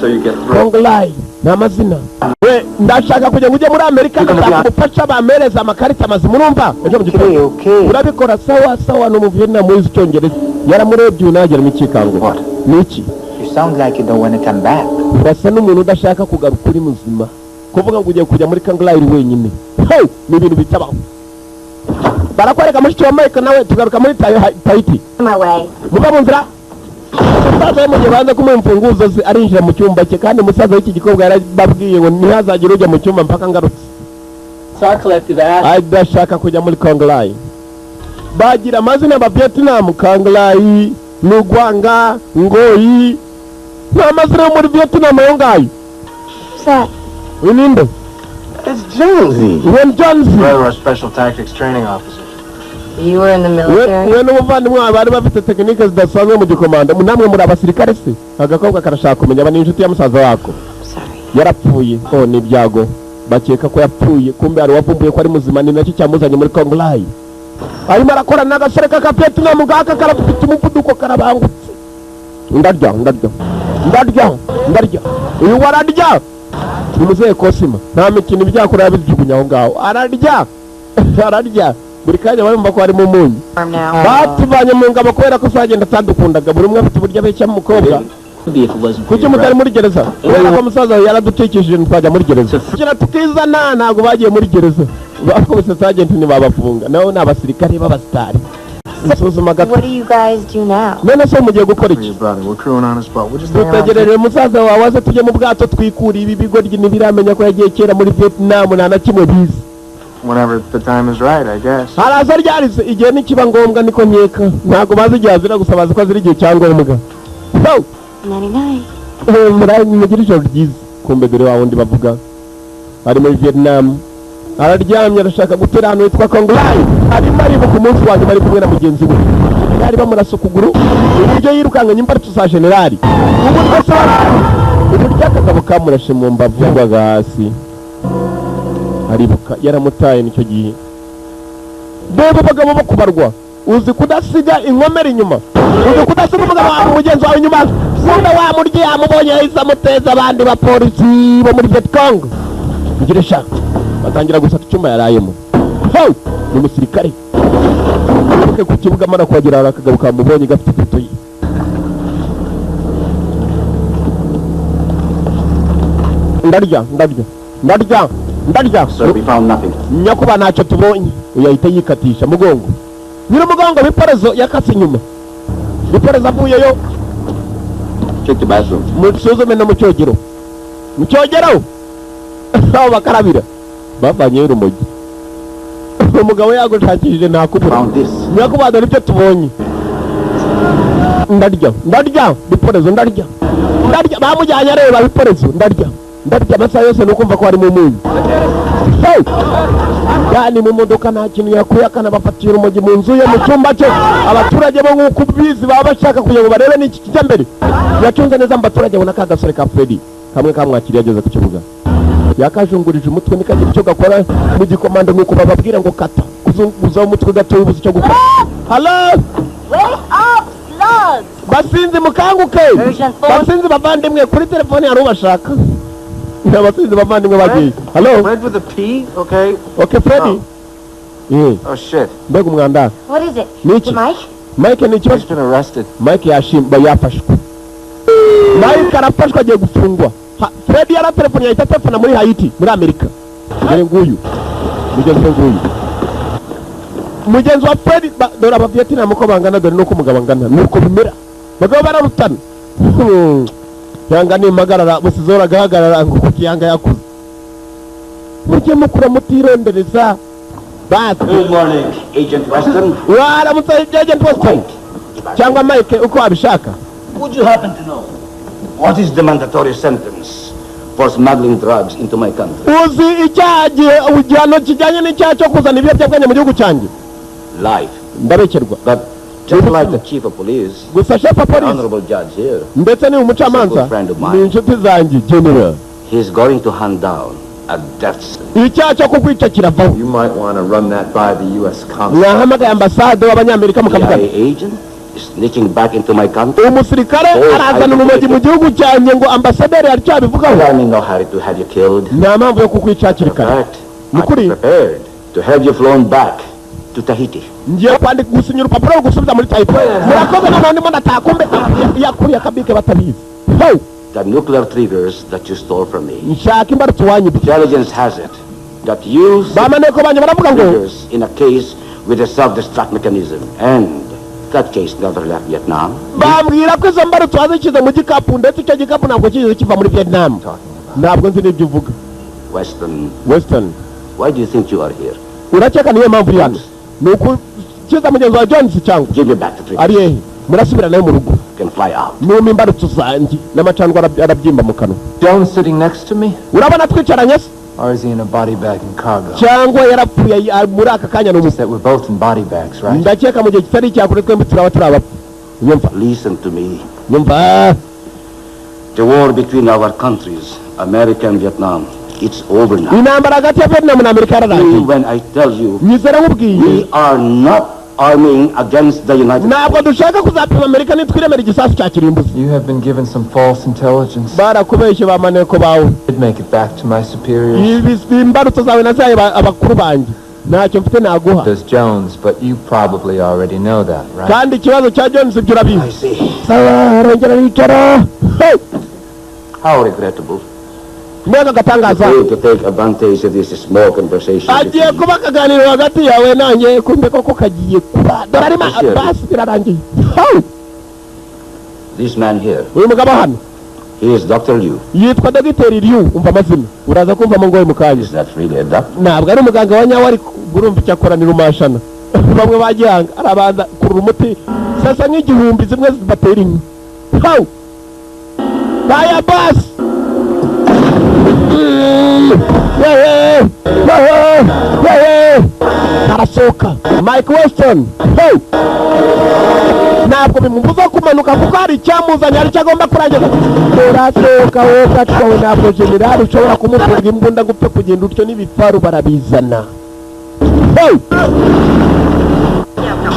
So you get through. Kongolayi ni amazina. We, ndashaka kugira ngo ujye muri Amerika. Ndashaka ubufasha, bamereza amakarita mazima, urumva? Ejo mu gitondo. Okay. Urabikora? Sawa sawa. Ni Umuvietnam wize icyongereza. Yaramurebye uyu, nawe mu ikikango. What? Ni iki? You sound like you don't want to come back. Urasa n'umuntu udashaka kugaruka uri muzima. Kuvuga ngo ugiye kujya muri Kangolayi uri wenyine, hey, ni ibintu bitabaho. Barakwereka mushiki wa Mike nawe tugaruka muri Tahiti. My way. Muva mu nzira. Umusaza we mu gihe banze kumuha imfunguzo ze arinjira mu cyumba cye, kandi umusaza w'iki gikobwa yarababwiye ngo ntihazagire ujya mu cyumba mpaka ngarutse. It's our collective ass. Adashaka kujya muri Konglai. Bagira amazina ba Vietnam, Konglai, Lugwanga, Ngoyi. Ni amazina yo muri Vietnam ayo ngayo. Who's that? Uyu ni nde? It's Jonesy. Wayne Jones. Brother, our special tactics training officer. You were in the military? We n'umuvandimwe wawe bari bafite tekinike zidasanzwe mu gikomando. Namwe muri abasirikare se? Agakobwa karashaka kumenya aba ni inshuti ya musaza wako. Sorry. Yarapfuye. Oh, ni ibyago. Bakeka ko yapfuye, kumbe hari uwavumbuye ko ari muzima, ni nacyo cyamuzanye muri Konglai. Arimo arakorana n'agasore k'aka Vietnam ngaka karafite umuvuduko karabangutse. Ndarya, ndarya. Ndarya, ndarya. Uyu wararya. Ni muzehe Kosima. Nta mikino ibyakora yabijugunya aho ngaho. Ararya. Ararya. Buri kanya barumva ko harimo umunyu. Arm now. Batuvanye mu ngabo kubera ko sagenda atadukundaga. Buri umwe afite uburyo abeshya umukobwa. Be if it wasn't for Kuki your mutari brother. muri gereza? Kubera ko musaza yaradukikije ntitwajya muri gereza. Kugira tukizana ntabwo bagiye muri gereza. Bakubise sergeant ntibabafunga. Nabo ni abasirikare b'abasitari. Nsuzuma gato. What do you guys do now? None se mugiye gukora For iki? your brother. We're crewing on his boat. We're just hanging out. Dutegereje musaza wawe aze tujye mu bwato twikure ibi bigoryi ntibiramenya ko yagiye kera muri Vietnam nta na kimwe bizi. Whenever the time is right, I guess. Haraza ryarize igihe nikiba ngombwa niko nkeka. Ntabwo bazi igihe azira gusa bazi ko azira igihe cya ngombwa. So, Nighty night. Mugire ijoro ryiza. Kumbe dore wa wundi bavuga ari muri Vietnam araryamye arashaka gutera ahantu hitwa Konglai. Arimo aribuka umunsi wa nyuma ari kumwe na mugenzi we. Generali bamurasa ukuguru, uburyo yirukankanye imbarutso za generali, uburyo se uburyo akagabo kamurashe mu mbavu yagwaga hasi. Aribuka yaramutaye nicyo gihe. Bebo bagabo bo kubarwa, uzi kudasiga inkomere inyuma, uzi kudasiga umugabo wawe mugenzi wawe inyuma. Kumbe wa muryi yamubonye yahise amuteza abandi bapolisi bo muri Vietcong. Ngire shaka batangira gusaka icyumba yarayemo. Ho! Ni umusirikare. Wibuke ku kibuga amara kuhagera hari akagabo kamubonye gafite ifoto ye. Ndarya, ndarya, ndarya, ndarya. Sir, we found nothing. Nyakuba ntacyo tubonye. Uyu ahita yikatisha mugongo. Nyir'umugongo biporezo yakase inyuma. Biporezo avuyeyo. Check the bathroom. Musuzume no mu cyogero. Mu cyogero aho bakarabira bavanyeyo urumogi. Umugabo yagushakishije ntakubura. Found this. Nyakubahwa dore ibyo tubonye. Ndarya, ndarya, biporezo ndarya. Ndarya, bamujyanye areba biporezo ndarya. Ndarya amasaha yose ni ukumva ko harimo umunyu. Hey! Yani mu modoka nta kintu yakuye akanabafatira urumogi mu nzu ye mu cyumba cye. Abaturage bo nk'uko ubizi baba bashaka kugira ngo barebe n'iki kijya mbere. Yacunze neza mu baturage abona ka gasore ka Freddy kamwe kamwakiriye ageze ku kibuga. Yakajungurije umutwe nikagira icyo gakora mu gikomando nuko bababwira ngo kata kuzunguza umutwe gato ubuze icyo gukora. Hello! Wake up, slugs! Basinzi mukanguke! Urgent phone. Basinzi bavandimwe kuri telefone hari ubashaka. Ni abasinzi bavandimwe bagiye. Hello? Fred with a P, okay? Okay Freddy. Oh, shit. Mbega umwanda. What is it? Niki? Mike? Mike ni ikibazo. He's been arrested. Mike yashimba yafashwe. Mike arafashwe agiye gufungwa. Freddy yaratelefone yahita telefona muri Haiti, muri Amerika. Dore nguyu. Mugenzi we nguyu. Mugenzi wa Freddy dore aba Vietnam uko bangana dore nuko umugabo angana nuko bimera. Bagabo bararutana. Yanga ni impagarara busizora agahagarara ngo kuko yanga yakuze. Mujye mukura mutirondereza. Basi. Good morning, Agent Weston. Waramutse Agent Weston. Cyangwa Mike uko wabishaka. Would you happen to know what is the mandatory sentence for smuggling drugs into my country? Uzi icyaha gihe igihano kijyanye n'icyaha cyo kuzana ibiyobyabwenge mu gihugu cyanjye? Life. Ndabekerwa. But just like the chief of police, Gusa chef wa the polisi honorable judge here, ndetse ni umucamanza friend of mine. ni inshuti zanjye general. he's going to hand down a death sentence. Icyaha cyo kukwica kiravaho. You might want to run that by the U.S. consul. Mwahamagaye ambasade w'abanyamerika mukavugana. CIA agent is sneaking back into my country. Umusirikare arazana urumogi mu gihugu cyanjye ngo ambasaderi hari icyo abivugaho. I'm in no hurry to have you killed. Nta mpamvu yo kukwica hakiri In kare. fact, I'm Mukuri. prepared to have you flown back to Tahiti. Ngiye kwandika gusinya urupapuro rugusubiza muri Tahiti. Murakoze noneho ndimo ndataha kumbe yakuriye akabike batabizi. Ho! The nuclear triggers that you stole from me. Nshaka imbarutso wanyibye. Intelligence has it that you Bamaneko banjye baravuga ngo triggers in a case with a self-destruct mechanism, and that case never left Vietnam. Bambwira ko izo mbarutso wazishyize mu gikapu, ndetse icyo gikapu ntabwo kigeze kiva muri Vietnam. Ntabwo nzi n'ibyo uvuga. Weston, Weston, why do you think you are here? Urakeka niyo mpamvu uri hano? Ni ukukiza mugenzi wa Jones cyangwa? Give me back the triggers. Ari hehe? Murasubira nawe mu rugo. You can fly out. Numa imbarutso zanjye n'amacandwe arabyimba mu kanwa. Jones sitting next to me? Urabona twicaranye se? Or is he in a body bag in cargo? Cyangwa yarapfuye muri aka kanya ni That we're both in body bags, right? Ndakeka mu gihe kitari icyakure twembi turaba turi abapfu. Nyumva. Listen to me. Nyumva. The war between our countries, America and Vietnam, it's over now. Intambara hagati ya Vietnam na Amerika yararangiye. When I tell you, Nyizera nkubwiye, we are not arming against the United ntabwo dushaka kuzapima Amerika nitwiremera igisasu cya kirimbuzi. You have been given some false intelligence. Barakubeshye ba maneko bawe. Did make it back to my superiors. Ibi imbarutso zawe nazaye abakuru banjye, ntacyo mfite naguha. Does Jones, but you probably already know that, right? Kandi ikibazo cya Jones ibyo urabizi. I see. Sawa, arongera aricara. Hey! How regrettable. Mbega agatangaza. You to take advantage of this small conversation. Agiye kuba akaganiro hagati yawe nanjye, kumbe koko kagiye kuba. Dore arimo basi birarangiye. Hey! This man here, Uyu mugabo hano he is Dr. Liu. yitwa Dogiteri Liu. Umva amazina, uraza kumvamo ngo mu kanya. Is that really a doctor? Ntabwo ari umuganga wa nyawe, ariko urumva icyo akora ni rumashana. Bamwe bagihanga arabanza kurura umuti sasa nk'igihumbi zimwe batera inka. How? Baya basi. Yewe, yewe, yewe. Arasohoka Mike Weston. Hey! Ntabwo bimubuza kumanuka kuko hari icyamuzanye, hari icyo agomba kurangiza. Urasohoka wowe gatwawe, ntabwo generali ushobora kumufunga imbunda ngo upfe kugenda utyo, n'ibifaru barabizana. Hey!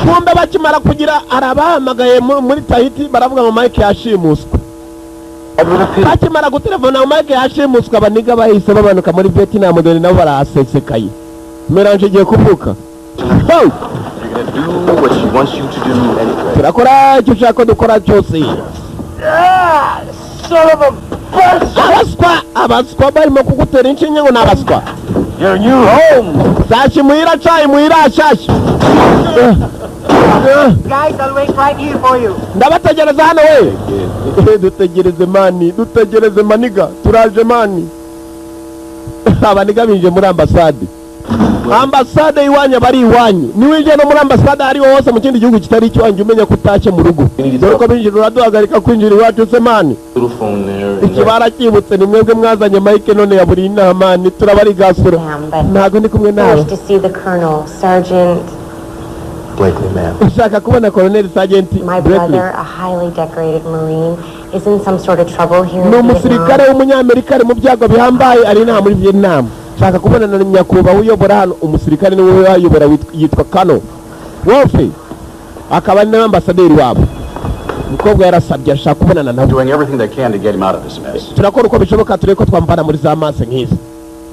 Kumbe bakimara kugira arabahamagaye muri Tahiti baravuga ngo Mike yashimuswe. Bakimara gutelefona ngo Mike yashimuswe, abaniga bahise bamanuka muri Vietnam, dore nabo barahasesekaye. Melange igiye kuvuka. Hey! You're gonna do what she wants you to do anyway. Turakora icyo ushaka ko dukora cyose. Son of a bitch! Abaswa, abaswa barimo kugutera inshinge ngo ni abaswa. Your new home! Sashyi muhira cayi muhira shashyi. Guys, I'll wait right here for you. Ndabategereza hano we. Dutegereze mani, dutegereze maniga, turaje mani. Abaniga binje muri ambasade. Ambasade iwanyu bari iwanyu. Niwinjiye no muri ambasade ari hose mu kindi gihugu kitari ikiwanyu umenya ko utashye mu rugo. Dore ko binjira uraduhagarika kwinjira iwacu se mani. Little phone there. And Ikibara cyibutse ni mwebwe mwazanye Mike none yaburiye inama mani, turabarigasura. Damn, but Ntabwo ndi kumwe I nawe. wish to see the colonel, Sergeant, Blakely, ma'am. Ushaka kubona Colonel Sergeant my Blakely. brother, a highly decorated Marine, is in some sort of trouble here Ni in umusirikare Vietnam. w'umunyamerika ari mu byago bihambaye, ari inaha muri Vietnam. Nshaka kubonana na nyakubahwa uyobora hano, umusirikare niwe uyobora yitwa Kano Wolfe, akaba ari nawe ambasaderi wabo. Umukobwa yarasabye ashaka kubonana nawe. Doing everything they can to get him out of this mess. Turakora uko bishoboka turebe ko twamuvana muri za maso nk'izi.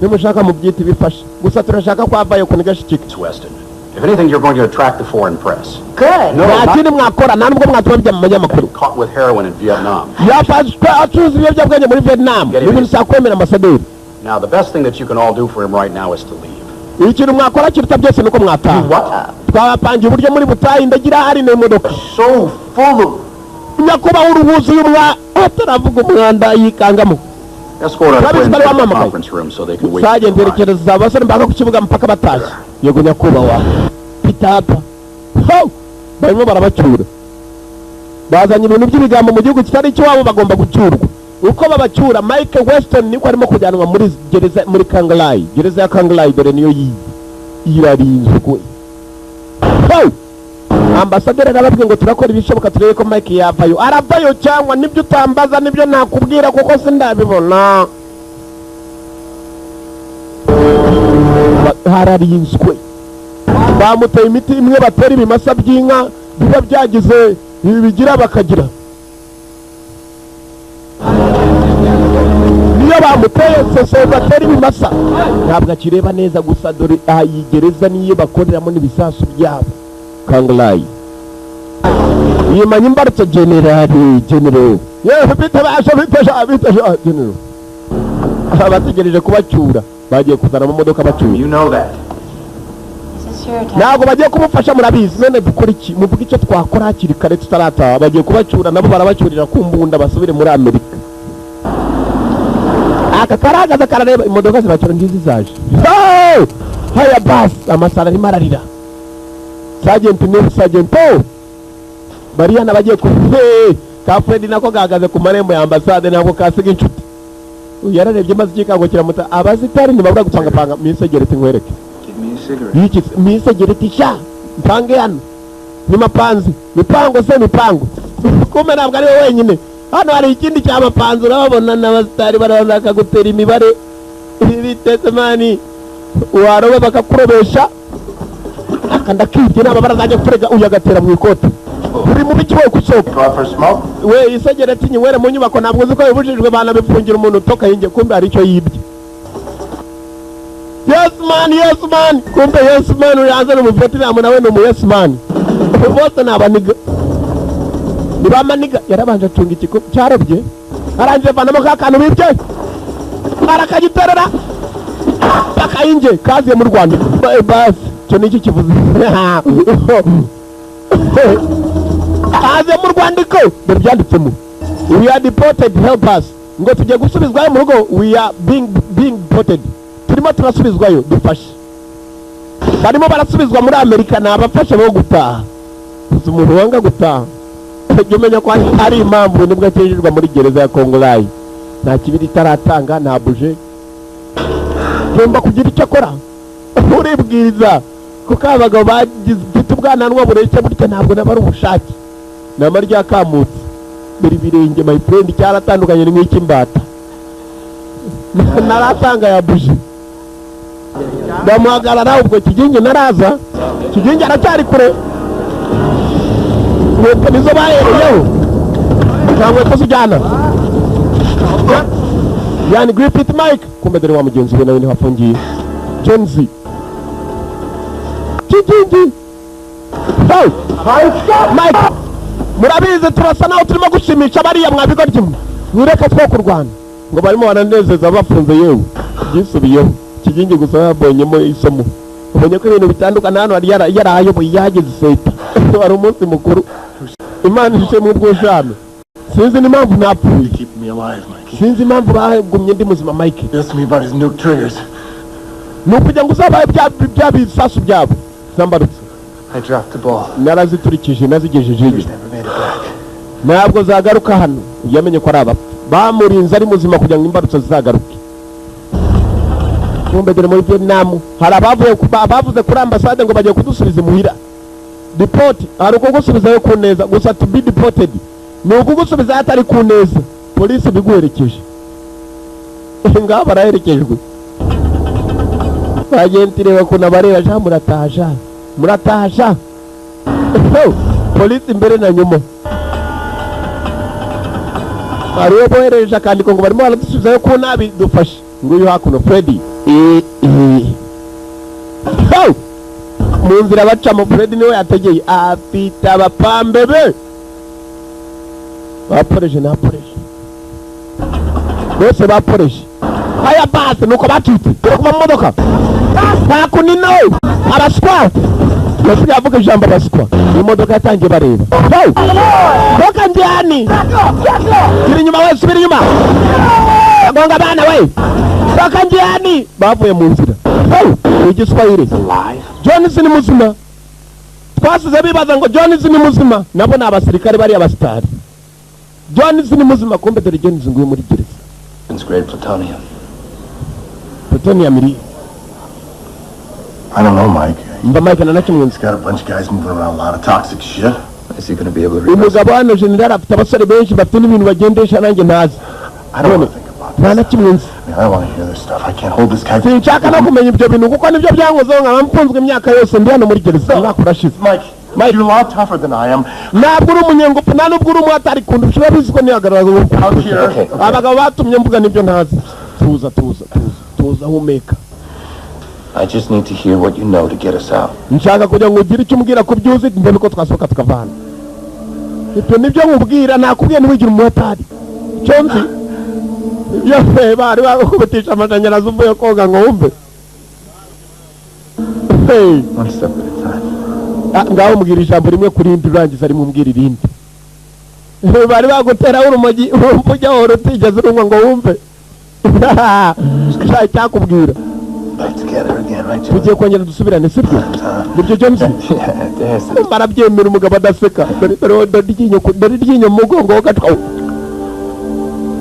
Nimushaka mubyite ibifasha, gusa turashaka ko avayo ku nigashikika. It's Weston. If anything, you're going to attract the foreign press. Good. No, Nta not kindi mwakora, nta nubwo mwatuma bijya mu manyamakuru. caught with heroin in Vietnam. Yafashwe acuruza ibiyobyabwenge muri Vietnam, ni ibintu ushaka ambasaderi. Now, the best thing that you can all do for him right now is to leave. Ikintu mwakora kiruta byose nuko mwataha. What? Twabapangiye uburyo muri butayi ndagira hari n'imodoka. So full of Nyakubahwa uruhuzuye umwa ataravuga umwanda yikangamo. Escort our Travis friends bari to the wamamagaye. conference room so they can wait. Sajenti for your arrival. yerekereza abasore mpaka ku kibuga mpaka batashye. Yego nyakubahwa. Pitapa. Ho! Barimo barabacyura. Bazanye ibintu by'ibigambo mu gihugu kitari icy'iwabo, bagomba gucyurwa. Uko babacyura Mike Weston niko arimo kujyanwa muri gereza muri Kanglai. Gereza ya Kanglai dore niyo yiyi. Irarinzwe. Ho! Ambasaderi arababwiye ngo turakora ibishoboka turebe ko Mike yavayo. Aravayo cyangwa nibyo utambaza nibyo nakubwira kuko sindabibona. Hararinzwe. Bamuteye imiti imwe batera ibimasa by'inka biba byagize ibi bigira bakagira. Niyo bamuteye seso batera ibimasa ntabwo akireba neza, gusa dore aha iyi gereza niyo bakoreramo n'ibisasu byabo. Kanglai yimanye imbarutso generali general yewe bitabasha bitasha bitasha general. Abategereje kubacyura bagiye kuzana amamodoka bacyura. You know that. Is this Ntabwo bagiye kumufasha, murabizi. None dukora iki? Muvuga icyo twakora hakiri kare tutarataha. Bagiye kubacyura, nabo barabacyurira ku mbunda, basubire muri Amerika. Aka karagaza karareba imodoka zibacyura, ngizi zaje. Hey! Haya basi, amasara arimo ararira. Sergeant ni Sergeant Paul bariya nabagiye ku hey! Ka Fred nako gahagaze ku marembo ya ambasade, ntabwo kasiga inshuti. Uyu yararebye maze ikikango kiramuta. Abasitari ntibabura gupangapanga. Misegereti nkwereke. Give me a cigarette. Yiki misegereti sha mpange hano ni mapanzi mipango se mipango. Kumbe ntabwo ari we wenyine hano, hari ikindi cy'amapanzi. Urababona n'abasitari baraza bakagutera imibare ibi biteze mani, waroba bakakurobesha. Aka ndakibye naba barazajya kurega. Uyu agatera mu ikoti uri mu biki wowe gusohoka? Go out for a smoke? We isegereti nyinywere mu nyubako, ntabwo uzi ko bibujijwe, banabifungira umuntu utoka yinjye. Kumbe hari icyo yibye. Yes man, yes man. Kumbe yes man uyanze ni umuvietnam, nawe ni umu yes man. Bose ni abaniga, ni ba maniga. Yarabanje acunga ikigo cyarobye, arangije avanamo ka kantu bibye, arakagiterera bakayinje kaziye mu Rwanda. Basi icyo ni iki kivuze kaziye mu rwandiko? Dore byanditsemo: "We are deported, help us." Ngo tugiye gusubizwayo mu rugo. We are being deported, turimo turasubizwayo, dufashe. Barimo barasubizwa muri Amerika, ni abafasha bo gutaha. Gusa umuntu wanga gutaha, jya umenya ko hari impamvu. Nibwo akinjirwa muri gereza ya Kongolayi, nta kibiri itaratanga, nta buje agomba kugira icyo akora. Uribwiriza kuko abagabo bagize ufite ubwananwa bureshya burya ntabwo naba ari ubushake, ni amarya yakamutse. Dore ibirenge, my friend, cyaratandukanye ni nk'icy'imbata. Naratanga ya buji, ndamuhagarara. Ubwo Kigingi naraza, Kigingi aracyari kure. Inkweto nizo bahereyeho, nta nkweto zijyana yani. Griffith Mike, kumbe dore wa mugenzi we nawe niho afungiye. Jones, Kigingi. Hey! Mike, murabizi turasa naho turimo gushimisha bariya mwabigoryi mwe, mwireke two kurwana. Ngo barimo baranezeza bafunze. Yewe, byisubiyeho. Kigingi gusa yabonyemo isomo, ubonye ko ibintu bitandukanye hano. Yari yarahayoboye, yahageze seta wari umunsi mukuru. Imana ishimwe ubw'ujana. Sinzi n'impamvu napfuye. Keep me alive, Mike. Sinzi impamvu bagumye ndi muzima, Mike. Asked me about his nuke triggers. Ni ukugira ngo uzabaye bya bisasu byabo zambarutse. I dropped the ball. Naraziturikije, nazigejeje iwe. Never made it back. Ntabwo zagaruka hano. Yamenye ko ari abapfu bamurinze ari muzima kugira ngo imbarutso zizagaruke. Kumbe dore muri Vietnam hari abavuye abavuze kuri ambasade ngo bagiye kudusubiza imuhira. Deport, hari ukugusubizayo ku neza gusa. To be deported ni ukugusubizayo atari ku neza, polisi biguherekeje. Ngaho baraherekejwe. Bagenti, reba ukuntu abareba sha. Murataha sha, murataha sha. Polisi imbere na nyuma. Hari uwo boherereje akandiko ngo barimo baradusubizayo ku nabi, dufashe. Nguyu hakuno Freddy. Ho! Mu nzira bacamo, Freddy niwe yategeye, afite abapambe be baporeje, naporeje bose baporeje. Haya basi, nuko bacitse. Turi kuva mu modoka hakuno, abaswa yasigaye avuga ijambo abaswa. Imodoka yatangiye bareba. Hey! Toka njiani, subira inyuma we, subira inyuma, gonga abana we, toka njiani. Bavuye mu nzira. Hey! Igiswahili. Jones ni muzima. Twasize bibaza ngo Jones ni muzima, nabo ni abasirikare bari abasitari. Jones ni muzima. Kumbe dore Jones nguyu muri gereza. It's grade plutonium. Plutonium iri. I don't know, Mike. Mba Mike, na nakimwe. He's got a bunch of guys moving around a lot of toxic shit. Is he gonna be able to read us? Umugabo hano general afite abasore benshi bafite n'ibintu bagendesha nanjye ntazi. I don't want to think about this. Nta na kimwe nzi. I mean, I don't want to hear this stuff. I can't hold this guy. Sinshaka no kumenya ibyo bintu kuko nibyo byankozeho, nkaba mfunzwe imyaka yose, ndi hano muri gereza umwaka urashize. Mike, Mike. You're a lot tougher than I am. Ntabwo uri umunyengufu, nta nubwo uri umuhatari kundusha. Urabizi ko nihagarara ngo Out here. Okay. Abagabo batumye mvuga nibyo ntazi. Tuza, tuza, tuza, tuza, humeka. I just need to hear what you know to get us out. Nshaka kugira ngo ugire icyo umbwira ku byo uzi, mbone uko twasohoka tukava hano. Ibyo nibyo nkubwira, nakubwiye ntiwigire umuhatari. Icyo nzi ibyo bari bagukubitisha amashanyarazi uvuye koga ngo wumve. Hey. One step at a time. Ngaho mbwira ijambo rimwe kuri rindi, urangiza rimwe umbwira irindi. Bari bagutera urumogi wumva ujya wahora utigeze urunywa ngo wumve. Sha icyakubwira. Back together again, right, Jones? Tugiye kongera dusubirane, sibyo? Nibyo, James? Yeah, there's it. Barabyemera, umugabo adaseka. Dore, dore, dore iryinyo dore iryinyo mu mugongo w'agacupa.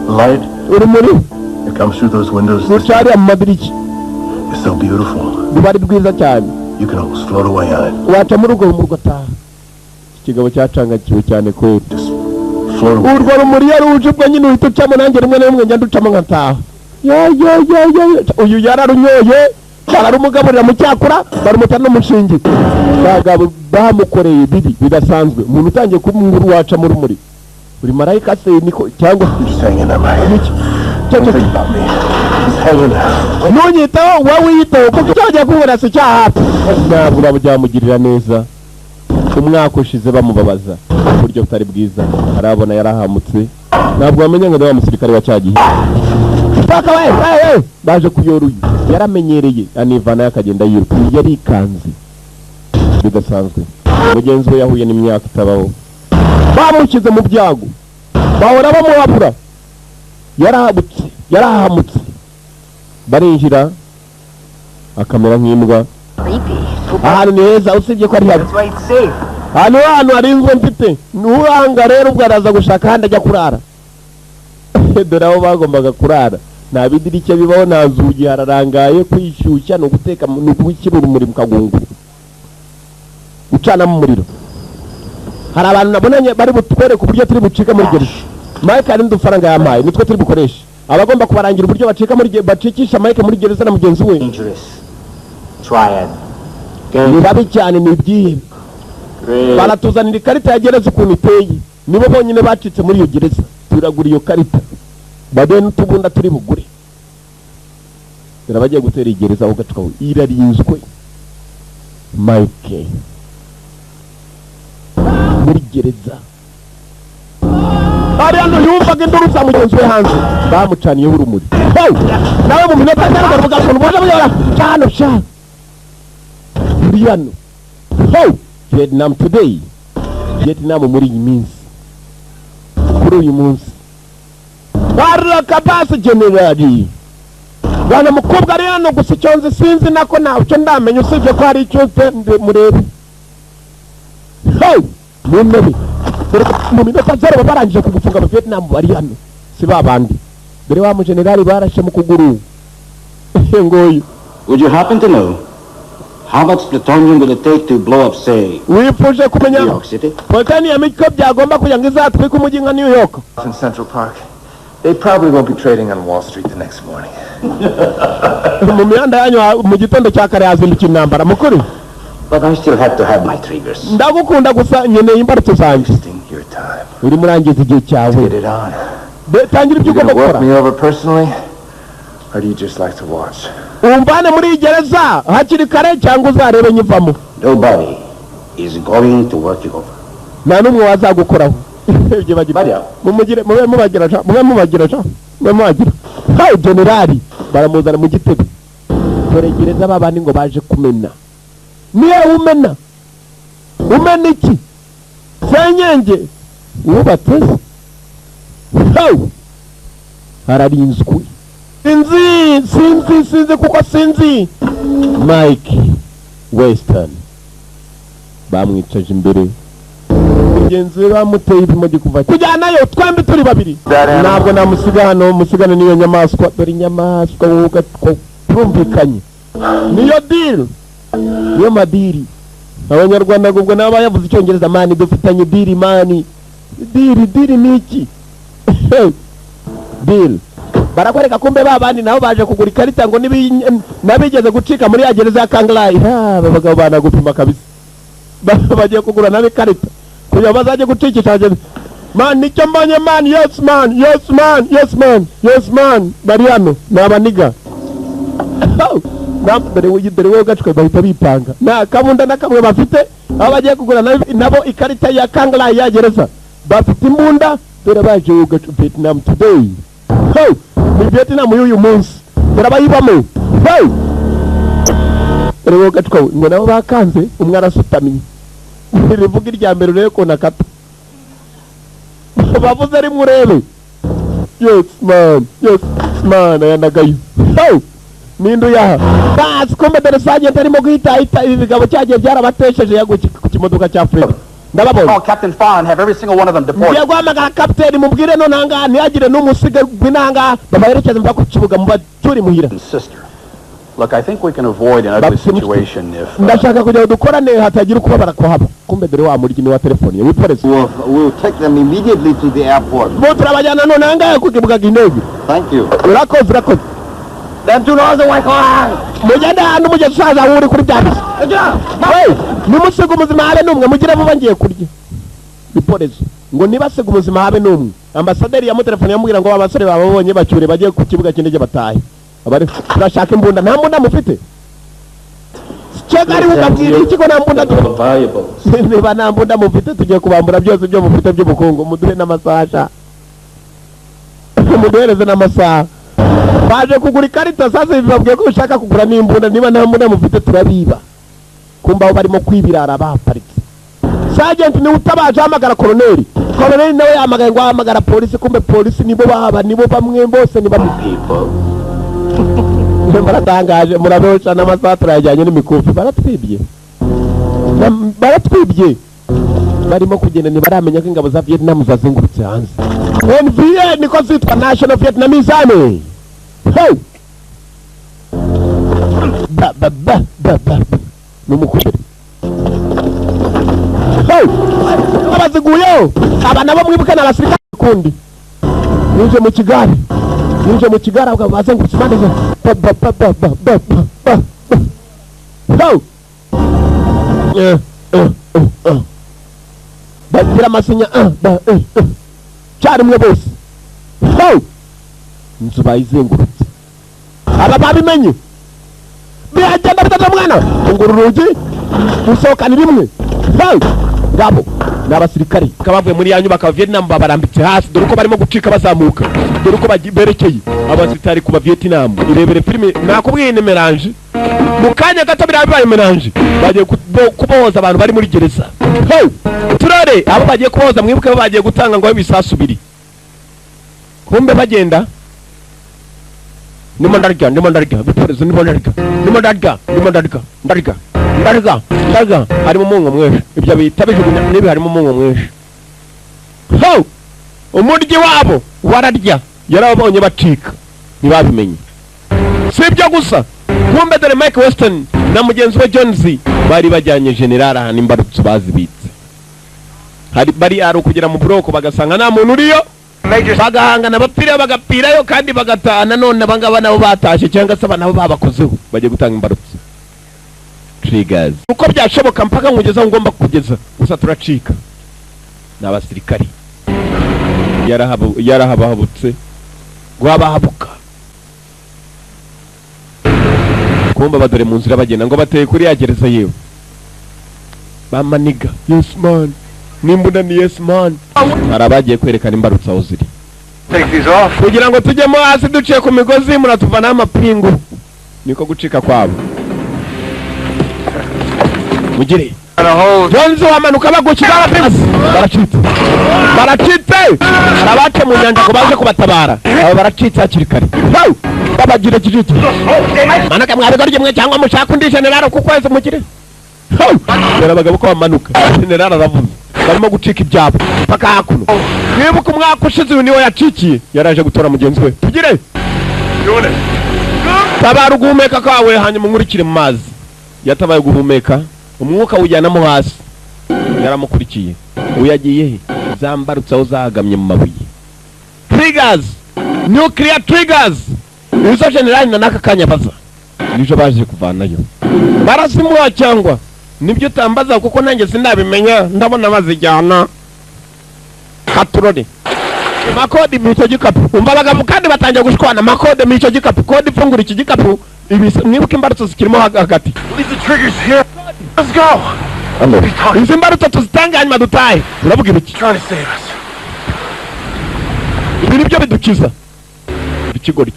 Light Urumuri that comes through those windows ruca hariya mu madirishya is so beautiful. Ruba ari rwiza cyane. You can almost float away on it. Waca muri urwo rumuri ugataha. Iki kigabo cyacangakiwe cyane kweri. Just float away. Urwo rumuri iyo ruje, ubwo nyine uhita ucamo. Nanjye rimwe na rimwe njya nducamo nkataha. Ya ya ya ya ya. Uyu yararunyoye, bararumugaburira mu cyakura, barumutera no mu nshinge. Bagabo bamukoreye bibi bidasanzwe. Umuntu utangiye kuba waca mu rumuri, uri marayika se niko cyangwa? Just hang in there, Mike. Niki? Don't think about me. Just hang in there. Ntunyiteho, wowe wiyiteho, kuko icyo bagiye kubona si icyaha hafi. Ntabwo byamugirira neza. Umwaka ushize bamubabaza mu buryo butari bwiza, arabona yarahamutse. Ntabwo wamenya ngo ni wa musirikare wa cya gihe. Paka we we we baje kuyora uyu yaramenyereye, anivanayo akagenda yiruka. Yarikanze bidasanzwe. Mugenzi we yahuye n'imyaka itabaho, bamushyize mu byago, bahora bamuhabura. Yarahabutse, yarahamutse. Barinjira akamera nk'imbwa. Creepy. Ahantu ni heza, usibye ko ari habi. That's why it's safe. Ahantu hantu harinzwe mfite nuranga rero, ubwo araza gushaka ahandi ajya kurara. Dore aho bagombaga kurara nta bidirishya bibaho, nta nzugi, hararangaye. Kwishyushya ni uguteka, ni ugushyira urumuri mu kagunguru, ucanamo umuriro. Hari abantu nabonanye bari butwereke uburyo turi bucika muri gereza. Mike hari n'udufaranga yampaye, nitwo turi bukoreshe. Abagomba kubarangira uburyo bacika muri bacikisha Mike muri gereza na mugenzi we. Dangerous. Triad. Ni babi cyane, ni ibyihebe. Great. Baratuzanira ikarita ya gereza ukuntu iteye. Nibo bonyine bacitse muri iyo gereza. Turagura iyo karita, baduhe n'utubunda turi bugure. Dore abagiye gutera iyi gereza aho gacukaho irarinzwe. Mike muri gereza ari hano, yumvaga induru za mugenzi we hanze. Bamucaniyeho urumuri. Hey! Nawe mu minota itanu baravuga ukuntu buje buyora cyane sha muri hano. Hey! Vietnam today, Vietnam muri iyi minsi, kuri uyu munsi barakabasi generali bwana mukobwa ari hano. Gusa icyo nzi, sinzi nako ntacyo ndamenya, usibye ko hari icyo nzi. Murebe. Hey! Mu ntebe. Dore ko mu minota zero baba barangije kugufunga. Aba Vietnam bari hano si ba bandi. Dore wa mujenerali barashe mu kuguru ngoyu. Would you happen to know how much plutonium will it take to blow up, say, Wifuje kumenya New York City? Plutonium ko byagomba kugira ngo izatwike umujyi nka New York? In Central Park. They probably won't be trading on Wall Street the next morning. Mu mihanda yanyu mu gitondo cya kare hazinduka intambara mukuru. But I still have to have my triggers. Ndagukunda, gusa nkeneye imbarutso zanjye. Wasting your time. Urimo urangiza igihe cyawe. Get it on. Tangira ibyo You gonna ugomba work gukora. me over personally? Or do you just like to watch? Umvane muri iyi gereza hakiri kare cyangwa uzarebe nyivamo. Nobody is going to work you over. Nta n'umwe wazagukoraho. Ibyo bagira Bariya. Mumugire, mube mubagira sha, mube mubagira sha, mube mubagira. Hayi, generali baramuzana mu gitebe. Dore gereza babandi ngo baje kumena. Niyo umena, umena iki? Senyenge wubatse se? Hawu, hararinzwe. Sinzi, sinzi, sinzi, kuko sinzi. Mike Western bamwicaje imbere, mugenzi we bamuteye ibimogi kuva kujyanayo. Twembi turi babiri, ntabwo namusiga hano. Musigane n'iyo nyamaswa. Dore inyamaswa wowe turumvikanye. Niyo deal, niyo madeal. Abanyarwanda ngo ubwo nabo bayavuze icyongereza. Man, dufitanye deal. Man, deal, deal ni iki? Deal. Barakwereka kumbe ba bandi nabo baje kugura ikarita ngo n'abigeze gucika muri ya gereza ya Kangrai. Aba bagabo banagupima kabisa. Bagiye kugura nabo ikarita kugira ngo bazajye gucikisha gereza. Man, nicyo mbonye man. Yes man, yes man, yes man, yes man. Bari hano ni abaniga. Dore we, dore we gacuka. Bahita bipanga, nta kabunda na kamwe bafite. Aho bagiye kugura nabo ikarita ya Kangrai ya gereza, bafite imbunda. Dore baje gacu. Vietnam today. Hey, ni Vietnam y'uyu munsi. Dore abayibamo. Hey, Rero gacwa ngo nabo bakanze, umwe arasutamye. Rivuga irya mbere, urebe ukuntu akata. Bavuze rimwe urebe. Yes man, yes man, ayanagayo. Hey! Ninde uyaha basi? Kumbe dore sergeant arimo guhita hita ibi bigabo cyagiye byarabatesheje, yaguye ku kimodoka cya Afurika. Ndababona. Call Captain Farr and have every single one of them deported. Ngiye guhamagara kapiteni, mubwire none ahangaha ntihagire n'umusiga rw'inanga, babaherekeze mpaka ku kibuga, mubacyure imuhira. Sister. Look, I think we can avoid an ugly situation if Ndashaka kugira ngo dukorane hatagira ukubabara kuhaba. Kumbe dore wa muryi ni wa telefoni wiporezi. We'll take them immediately to the airport. Bo turabajyana none ahangaha ku kibuga cy'indege. Thank you. Urakoze, urakoze. Mugende ahantu umugezi ushaje aho uri kuri bya bisi. Hey, nimusiga umuzima habe n'umwe. Mugire vuba, ngiye kurya. Iporezo ngo nibasiga umuzima habe n'umwe. Ambasaderi yamutelefone yamubwira ngo abasore bababonye, bacyure bagiye ku kibuga cy'indege batahe. Abari turashaka imbunda, nta mbunda mufite. Kigali ukabwira iki ko nta mbunda dufite? Valuables. Niba nta mbunda mufite, tugiye kubambura byose ibyo mufite by'ubukungu. Muduhe n'amasaha, muduhereze n'amasaha. Baje kugura ikarita. Sasa ibi babwiye ko ushaka kugura n'imbunda. Niba nta mbunda mufite, turabiba. Kumba aho barimo kwibirara baparitse, sergeant niwe utabaje, ahamagara koroneri. Koroneri nawe yahamagaye ngo ahamagara polisi. Kumbe polisi nibo baba, nibo bamwe, bose ni bamwe. Baratangaje, murabosha n'amasaha turayajyanye n'imikufi. Baratwibye, baratwibye. Barimo kugenda, ntibaramenya ko ingabo za Vietnam zazengurutse hanze. NVA niko zitwa, National Vietnamese Army. Hey! Ba ba ba ba ba n'umukubiri. Hey! Abaziguyeho aba nabo mwibuke ni abasirikare kundi. Ninje mu kigare, ninje mu kigare, ahubwo bazengurutse impande zose. Ba ba ba ba ba ba ba ba ba. Hey! Eh, eh, eh, eh. Bagira amasinya ba eh, eh. Cyarimwe bose. Hey! Inzu bayizengurutse, aba babimenye. Biragenda bitatu, mwana fungura urugi, usohokana rimwe. Hey! Ngabo ni abasirikare bavuye muri ya nyubako ya Vietnam, babarambitse hasi. Dore uko barimo gucika bazamuka, dore uko berekeye abasirikare kuba Vietnam. Irebere filime, nakubwiye ni mélange. Mu kanya gato biraba bibaye mélange. Bagiye kubohoza abantu bari muri gereza. Hey! Turore abo bagiye kubohoza. Mwibuke bo bagiye gutanga ngo ibisasu biri. Kumbe bagenda, ndimo ndarya, ndimo ndarya biporezo, ndimo ndarya, ndimo ndarya, ndimo ndarya, ndarya, ndarya, ndarya. Harimo umungo mwinshi, ibyo bita bijugunya nibi, harimo umungo mwinshi. Ho umuryi wabo wararya, yarababonye bacika, ntibabimenye. Si ibyo gusa, kumbe dore Mike Weston na mugenzi we Jones bari bajyanye general ahantu imbarutso bazibitse. Hari bari ari ukugera mu buroko bagasanga nta muntu uriyo, bagahangana, bapfirayo, bagapfirayo kandi bagataha. Nanone abangaba nabo batashye, cyangwa se aba nabo babakozeho. Bagiye gutanga imbarutso, triggers, uko byashoboka mpaka nkugeza aho ngomba kugeza. Gusa turacika, ni abasirikari. Yarahabahabutse rwabahabuka. Kumba badore mu nzira bagenda ngo bateye kuri ya gereza. Yewe bamaniga, yes man, nimbunda ni yes man. Hari abagiye kwerekana imbarutso aho ziri. Take these off. Kugira ngo tujyemo hasi duciye ku migozi, muratuvanaho amapingu. Niko gucika kwabo. Mugire Jones wamanuka bagukira amapingu. Baracitse, baracitse. Hari abace mu nyanja ngo baze kubatabara, abo baracitse hakiri kare. Hey! Babagira kijiji, manuka mwabigoryi mwe, cyangwa mushaka undi general ku kwezi. Mugire. Hey! Dore abagabo ko bamanuka. General aravuze, barimo gucika ibyabo mpaka hakuno. Mwibuke umwaka ushize uyu niwe yacikiye, yaraje gutora mugenzi we. Tugire tabara uguhumeka kwawe, hanyuma unkurikire mu mazi. Yatabaye guhumeka, umwuka wujyanamo hasi, yaramukurikiye. Uyagiye he? Zambarutse aho zahagamye mu mabuye. Triggers, nuclear triggers, izo generali na n'aka kanya baza nijo baje kuvanayo, barazimuha cyangwa nibyo utambaza, kuko nanjye sindabimenya. Ndabona bazijyana katurore makode mu icyo gikapu. Umva abagabo kandi batangiye gushwana. Makode mu icyo gikapu, kode ifungura iki gikapu. Mwibuke imbarutso zikirimo hagati. Leave the triggers here. Let's go. Izi mbarutso tuzitange, hanyuma dutahe. Uravuga ibiki? Trying to save us. Ibi nibyo bidukiza. Ikigoryi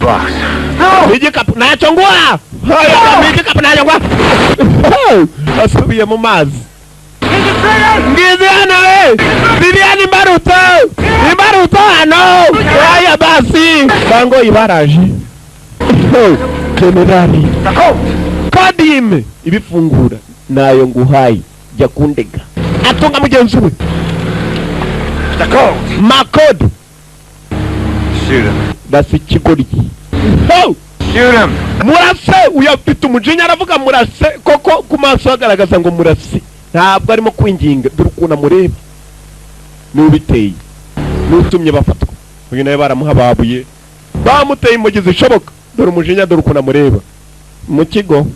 igikapu ntacyo nguha. Asubiye mu mazi. Ngizi hano we! Vivian imbaruto! Imbaruto hano! Aya basi! Bango ibaraje. Generali. Kadime ibifungura nayo nguhaye jya kundega. Atunga mugenzi we. The code. Makode. Shoot him. Basi kigoryi. Shoot him. Murase uyafite umujinya aravuga murase koko ku maso agaragaza ngo murase. Ntabwo arimo kwinginga dore ukuntu amureba. N'ubiteye. N'utumye bafatwa. Uyu nawe baramuhababuye. Bamuteye imugezi ishoboka. Dore umujinya dore ukuntu amureba. Mu kigo.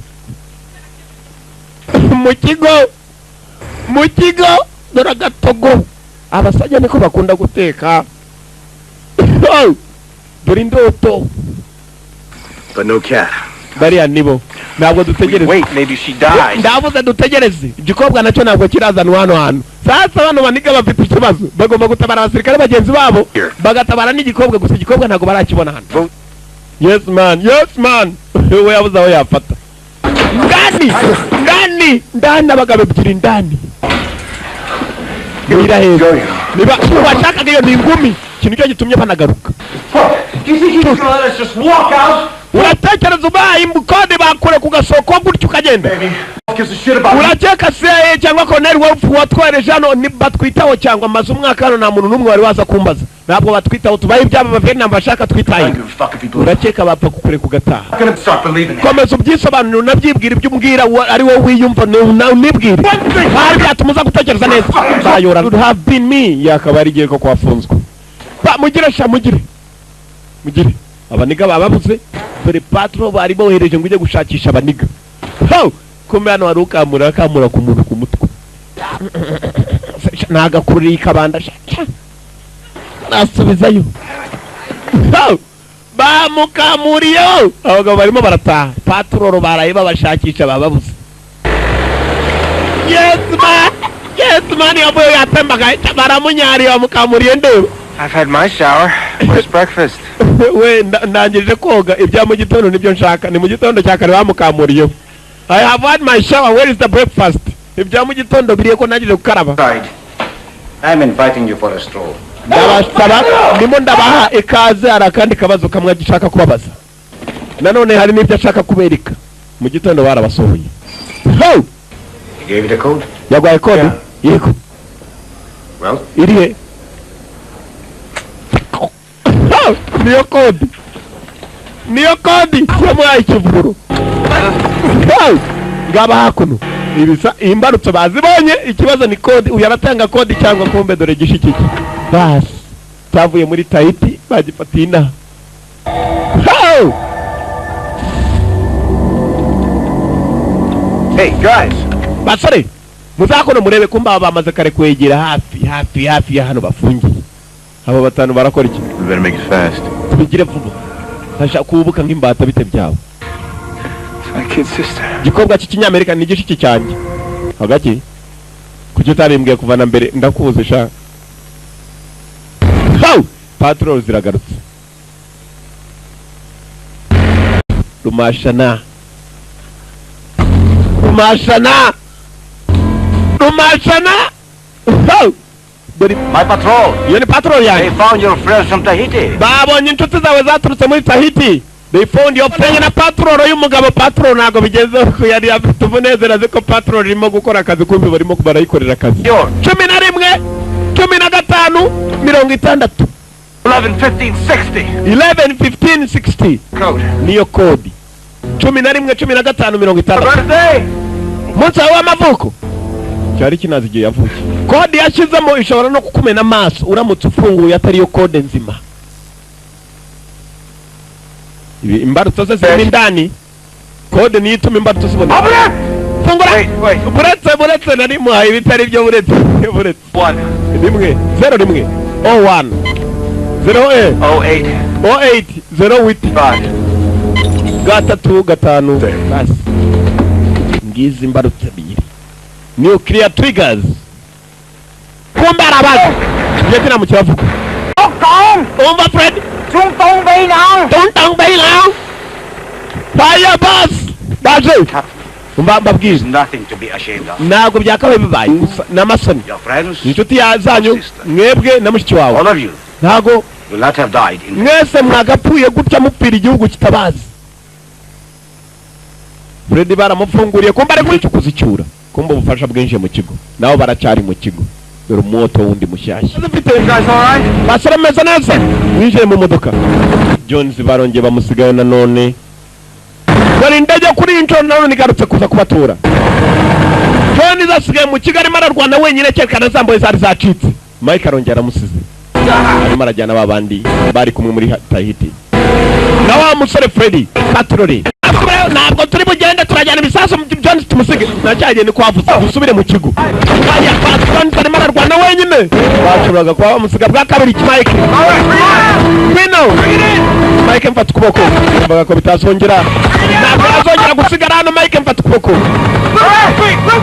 Mu kigo. Mu kigo dore agatogo. Abasajya niko bakunda guteka. Dore indoto. But no cat. Bariya nibo. Ntabwo dutegereze. Wait, maybe she died. Ndavuze dutegereze. Igikobwa nacyo ntabwo kirazanwa hano hantu. Sasa bano baniga bafite ikibazo. Bagomba gutabara abasirikare bagenzi babo, bagatabara n'igikobwa gusa igikobwa ntabwo barakibona hano. Yes man, yes man. We yabuze aho yafata. Ndani, ndani, ndani abagabo ebyiri ndani. Niba niba washakaga iyo ni ingumi, ikintu cyo gitumye banagaruka. Do you think he's gonna let us just walk out? Uratekereza ubaye imukode bakure ku gasoko gutyo ukagenda? Urakeka CIA cyangwa Colonel Wolf watwohereje hano batwitaho cyangwa amaze umwaka hano nta muntu n'umwe wari waza kumbaza. Ntabwo batwitaho tubaye ibyabo ba bashaka twitaye. Urakeka bapfa kukure kugataha. Komeza ubyisobanuro unabyibwira ibyo umbwira ari wowe wiyumva unibwire. Hari byatuma uza gutekereza neza. Bayora would have been me yakaba ari igiye ko kwafunzwe. Ba mugire sha mugire. Mugire. Abaniga bababuze dore patro bari bohereje ngo ujye gushakisha abaniga. Ho! Kumbe hano hari ukamura akamura ku muntu ku mutwe. Nagakurira ikabanda nasubizayo. Ho! Bamukamuriyo! Abagabo barimo barataha. Patrol baraye babashakisha bababuze. Yes man! Yes man yaboye yatembaga baramunyariye bamukamuriye ndebe. I've had my shower. Where's breakfast? We ndangije koga ibya mu gitondo nibyo nshaka. Ni mu gitondo cya kare bamukamuriye. I have had my shower. Where is the breakfast? Ibya mu gitondo biriye ko nagije gukaraba. Right. I'm inviting you for a stroll. Ndabasaba ndimo ndabaha ikaze hari akandi kabazo kamwe agishaka kubabaza. Nanone hari n'ibyo ashaka kubereka. Mu gitondo barabasohoye. Ho! You gave it a code? Yagwaye code? Yego. Well, irihe? Niyo kode. Niyo kode yamuhaye ikivuro. Ngaba hakuno. Ibisa imbarutso bazibonye ikibazo ni kode uyu aratanga kode cyangwa kumbe dore gishikiki. Bas. Cyavuye muri Tahiti bagifatiye inaha. Hey guys. Basore muzakono murebe kumba bamaze kare kwegera hafi hafi hafi ya hano bafungiye. Abo batanu barakora iki? We better make it fast. Tubigire vuba. Ntashaka kubuka nk'imbata bite byabo. It's my kid sister. Gikobwa cy'ikinyamerika ni gishiki cyanjye. Hagati kuki utarimbwiye kuva na mbere ndakubuze sha. Ho! Patrol ziragarutse. Rumashana. Rumashana. Rumashana. Ho! My patrol. Iyo ni patrol yanjye. They found your friends from Tahiti. Babonye inshuti zawe zaturutse muri Tahiti. They found your friend na patrol y'umugabo patrol ntago bigeze ko yari afite umunezero azi ko patrol irimo gukora akazi kumbi barimo barayikorera akazi. 11 15 60 11 15 60 11 15 60 code. Niyo code. 11 15 60. Birthday. Munsi w'amavuko. Cyari kinazi igihe yavukiye. Kode yashyizemo ishobora no kukumena amaso uramutse ufunguye atari yo kode nzima. Ibi imbarutso ze ziri indani. Kode niyo ituma imbarutso ziboneka. Fungura. Buretse buretse nari muhaye ibitari byo buretse buretse. 1 1 0 1 01 0 08 08 0 8 5 3 5 basi. Ngizi imbarutso ebyiri. Nuclear triggers. Kumbe arabaza. Vietnam kiravuga. Umva Fred. Fire bus. Baje mba mbabwije. Nothing to be ashamed of. Ntabwo byakabaye bibaye gusa ni amasoni. Your friends, Inshuti zanyu mwebwe na mushiki wawe. all of you, Ntabwo will not have died in mwese mwagapfuye gutya mupfira igihugu kitabazi. Fred baramufunguriye, kumba ari kuri kuzicyura, kumba ubufasha bwinjiye mu kigo, nabo baracyari mu kigo. Dore umwoto wundi mushyashya. Basore, meze neza? Winjiye mu modoka. Jones barongeye bamusigayo nanone. Dore indege kuri iyi nshuro nanone igarutse kuza kubatura. Jones asigaye mu kigo, arimo ararwana wenyine, cyerekana zamboye zari zacitse. Mike arongera aramusize, arimo arajyana ba bandi bari kumwe muri Tahiti na wa musore Freddy Katurore. Ntabwo turi bugende, turajyana ibisasu. Jones tumusige nacyagiye, niko wavuze, dusubire mu kigo. Aya Jones arimo ararwana wenyine, bashoboraga kuba bamusiga bwa kabiri. Mike, ngwino. Mike, mfata ukuboko. Mbaga ko bitazongera, ntabwo yazongera gusigara hano. Mike, mfata ukuboko,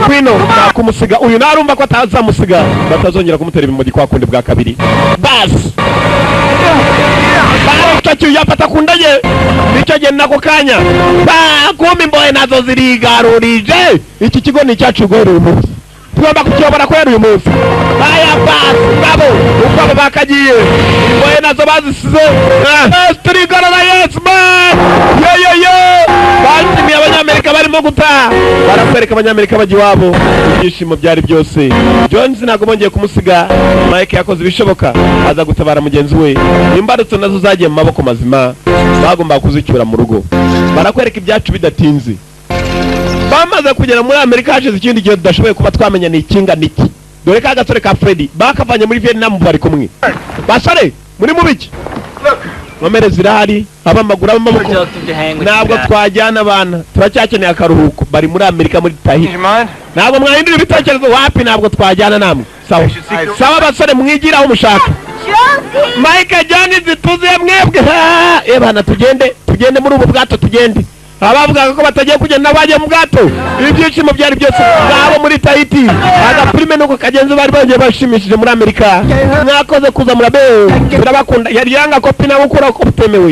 ngwino. Nakumusiga uyu narumva ko atazamusiga, batazongera kumutera ibimogi kwa kundi bwa kabiri. Basi baracakiye, yafata ku ndege nicyo gihe nako kanya bakuma imbohe nazo zirigarurije. Iki kigo ni icyacu guhera uyu munsi, tugomba kukiyobora guhera uyu munsi. Baya basi ngabo uko abo bakagiye, imbohe nazo bazisize. Yes, turigarura. Yes man, yo yo yo. Bashimiye Abanyamerika barimo gutaha, barakwereka Abanyamerika bajya iwabo, ibyishimo byari byose. Jones ntabwo bongeye kumusiga. Mike yakoze ibishoboka aza gutabara mugenzi we. Imbarutso nazo zagiye mu maboko mazima, bagombaga kuzicyura mu rugo. Barakwereka ibyacu bidatinze. Bamaze kugera muri Amerika hashize ikindi gihe tudashoboye kuba twamenya ni ikinga niki. Dore ka gasore ka Freddy bakavanye muri Vietnam bari kumwe. Basore, muri mubiki? Nkomere zirahari, aba amaguru, aba amaboko. Ntabwo twajyana abana, turacyakeneye akaruhuko. Bari muri Amerika, muri Tahiti. Ntabwo mwahindura ibitekerezo? Wapi, ntabwo twajyana namwe. Sawa sawa basore, mwigira aho mushaka. Mike, John, zituzuye mwebwe. Ha, ebana, tugende, tugende muri ubu bwato, tugende. Abavugaga ko batagiye kugenda bajya mu bwato, ibyishimo byari byose ngabo muri Tahiti. Agapirime nuko kagenzi bari bagiye bashimishije muri Amerika. Mwakoze kuza, murabe, turabakunda. Yari yanga kopi nawe ukora ko butemewe.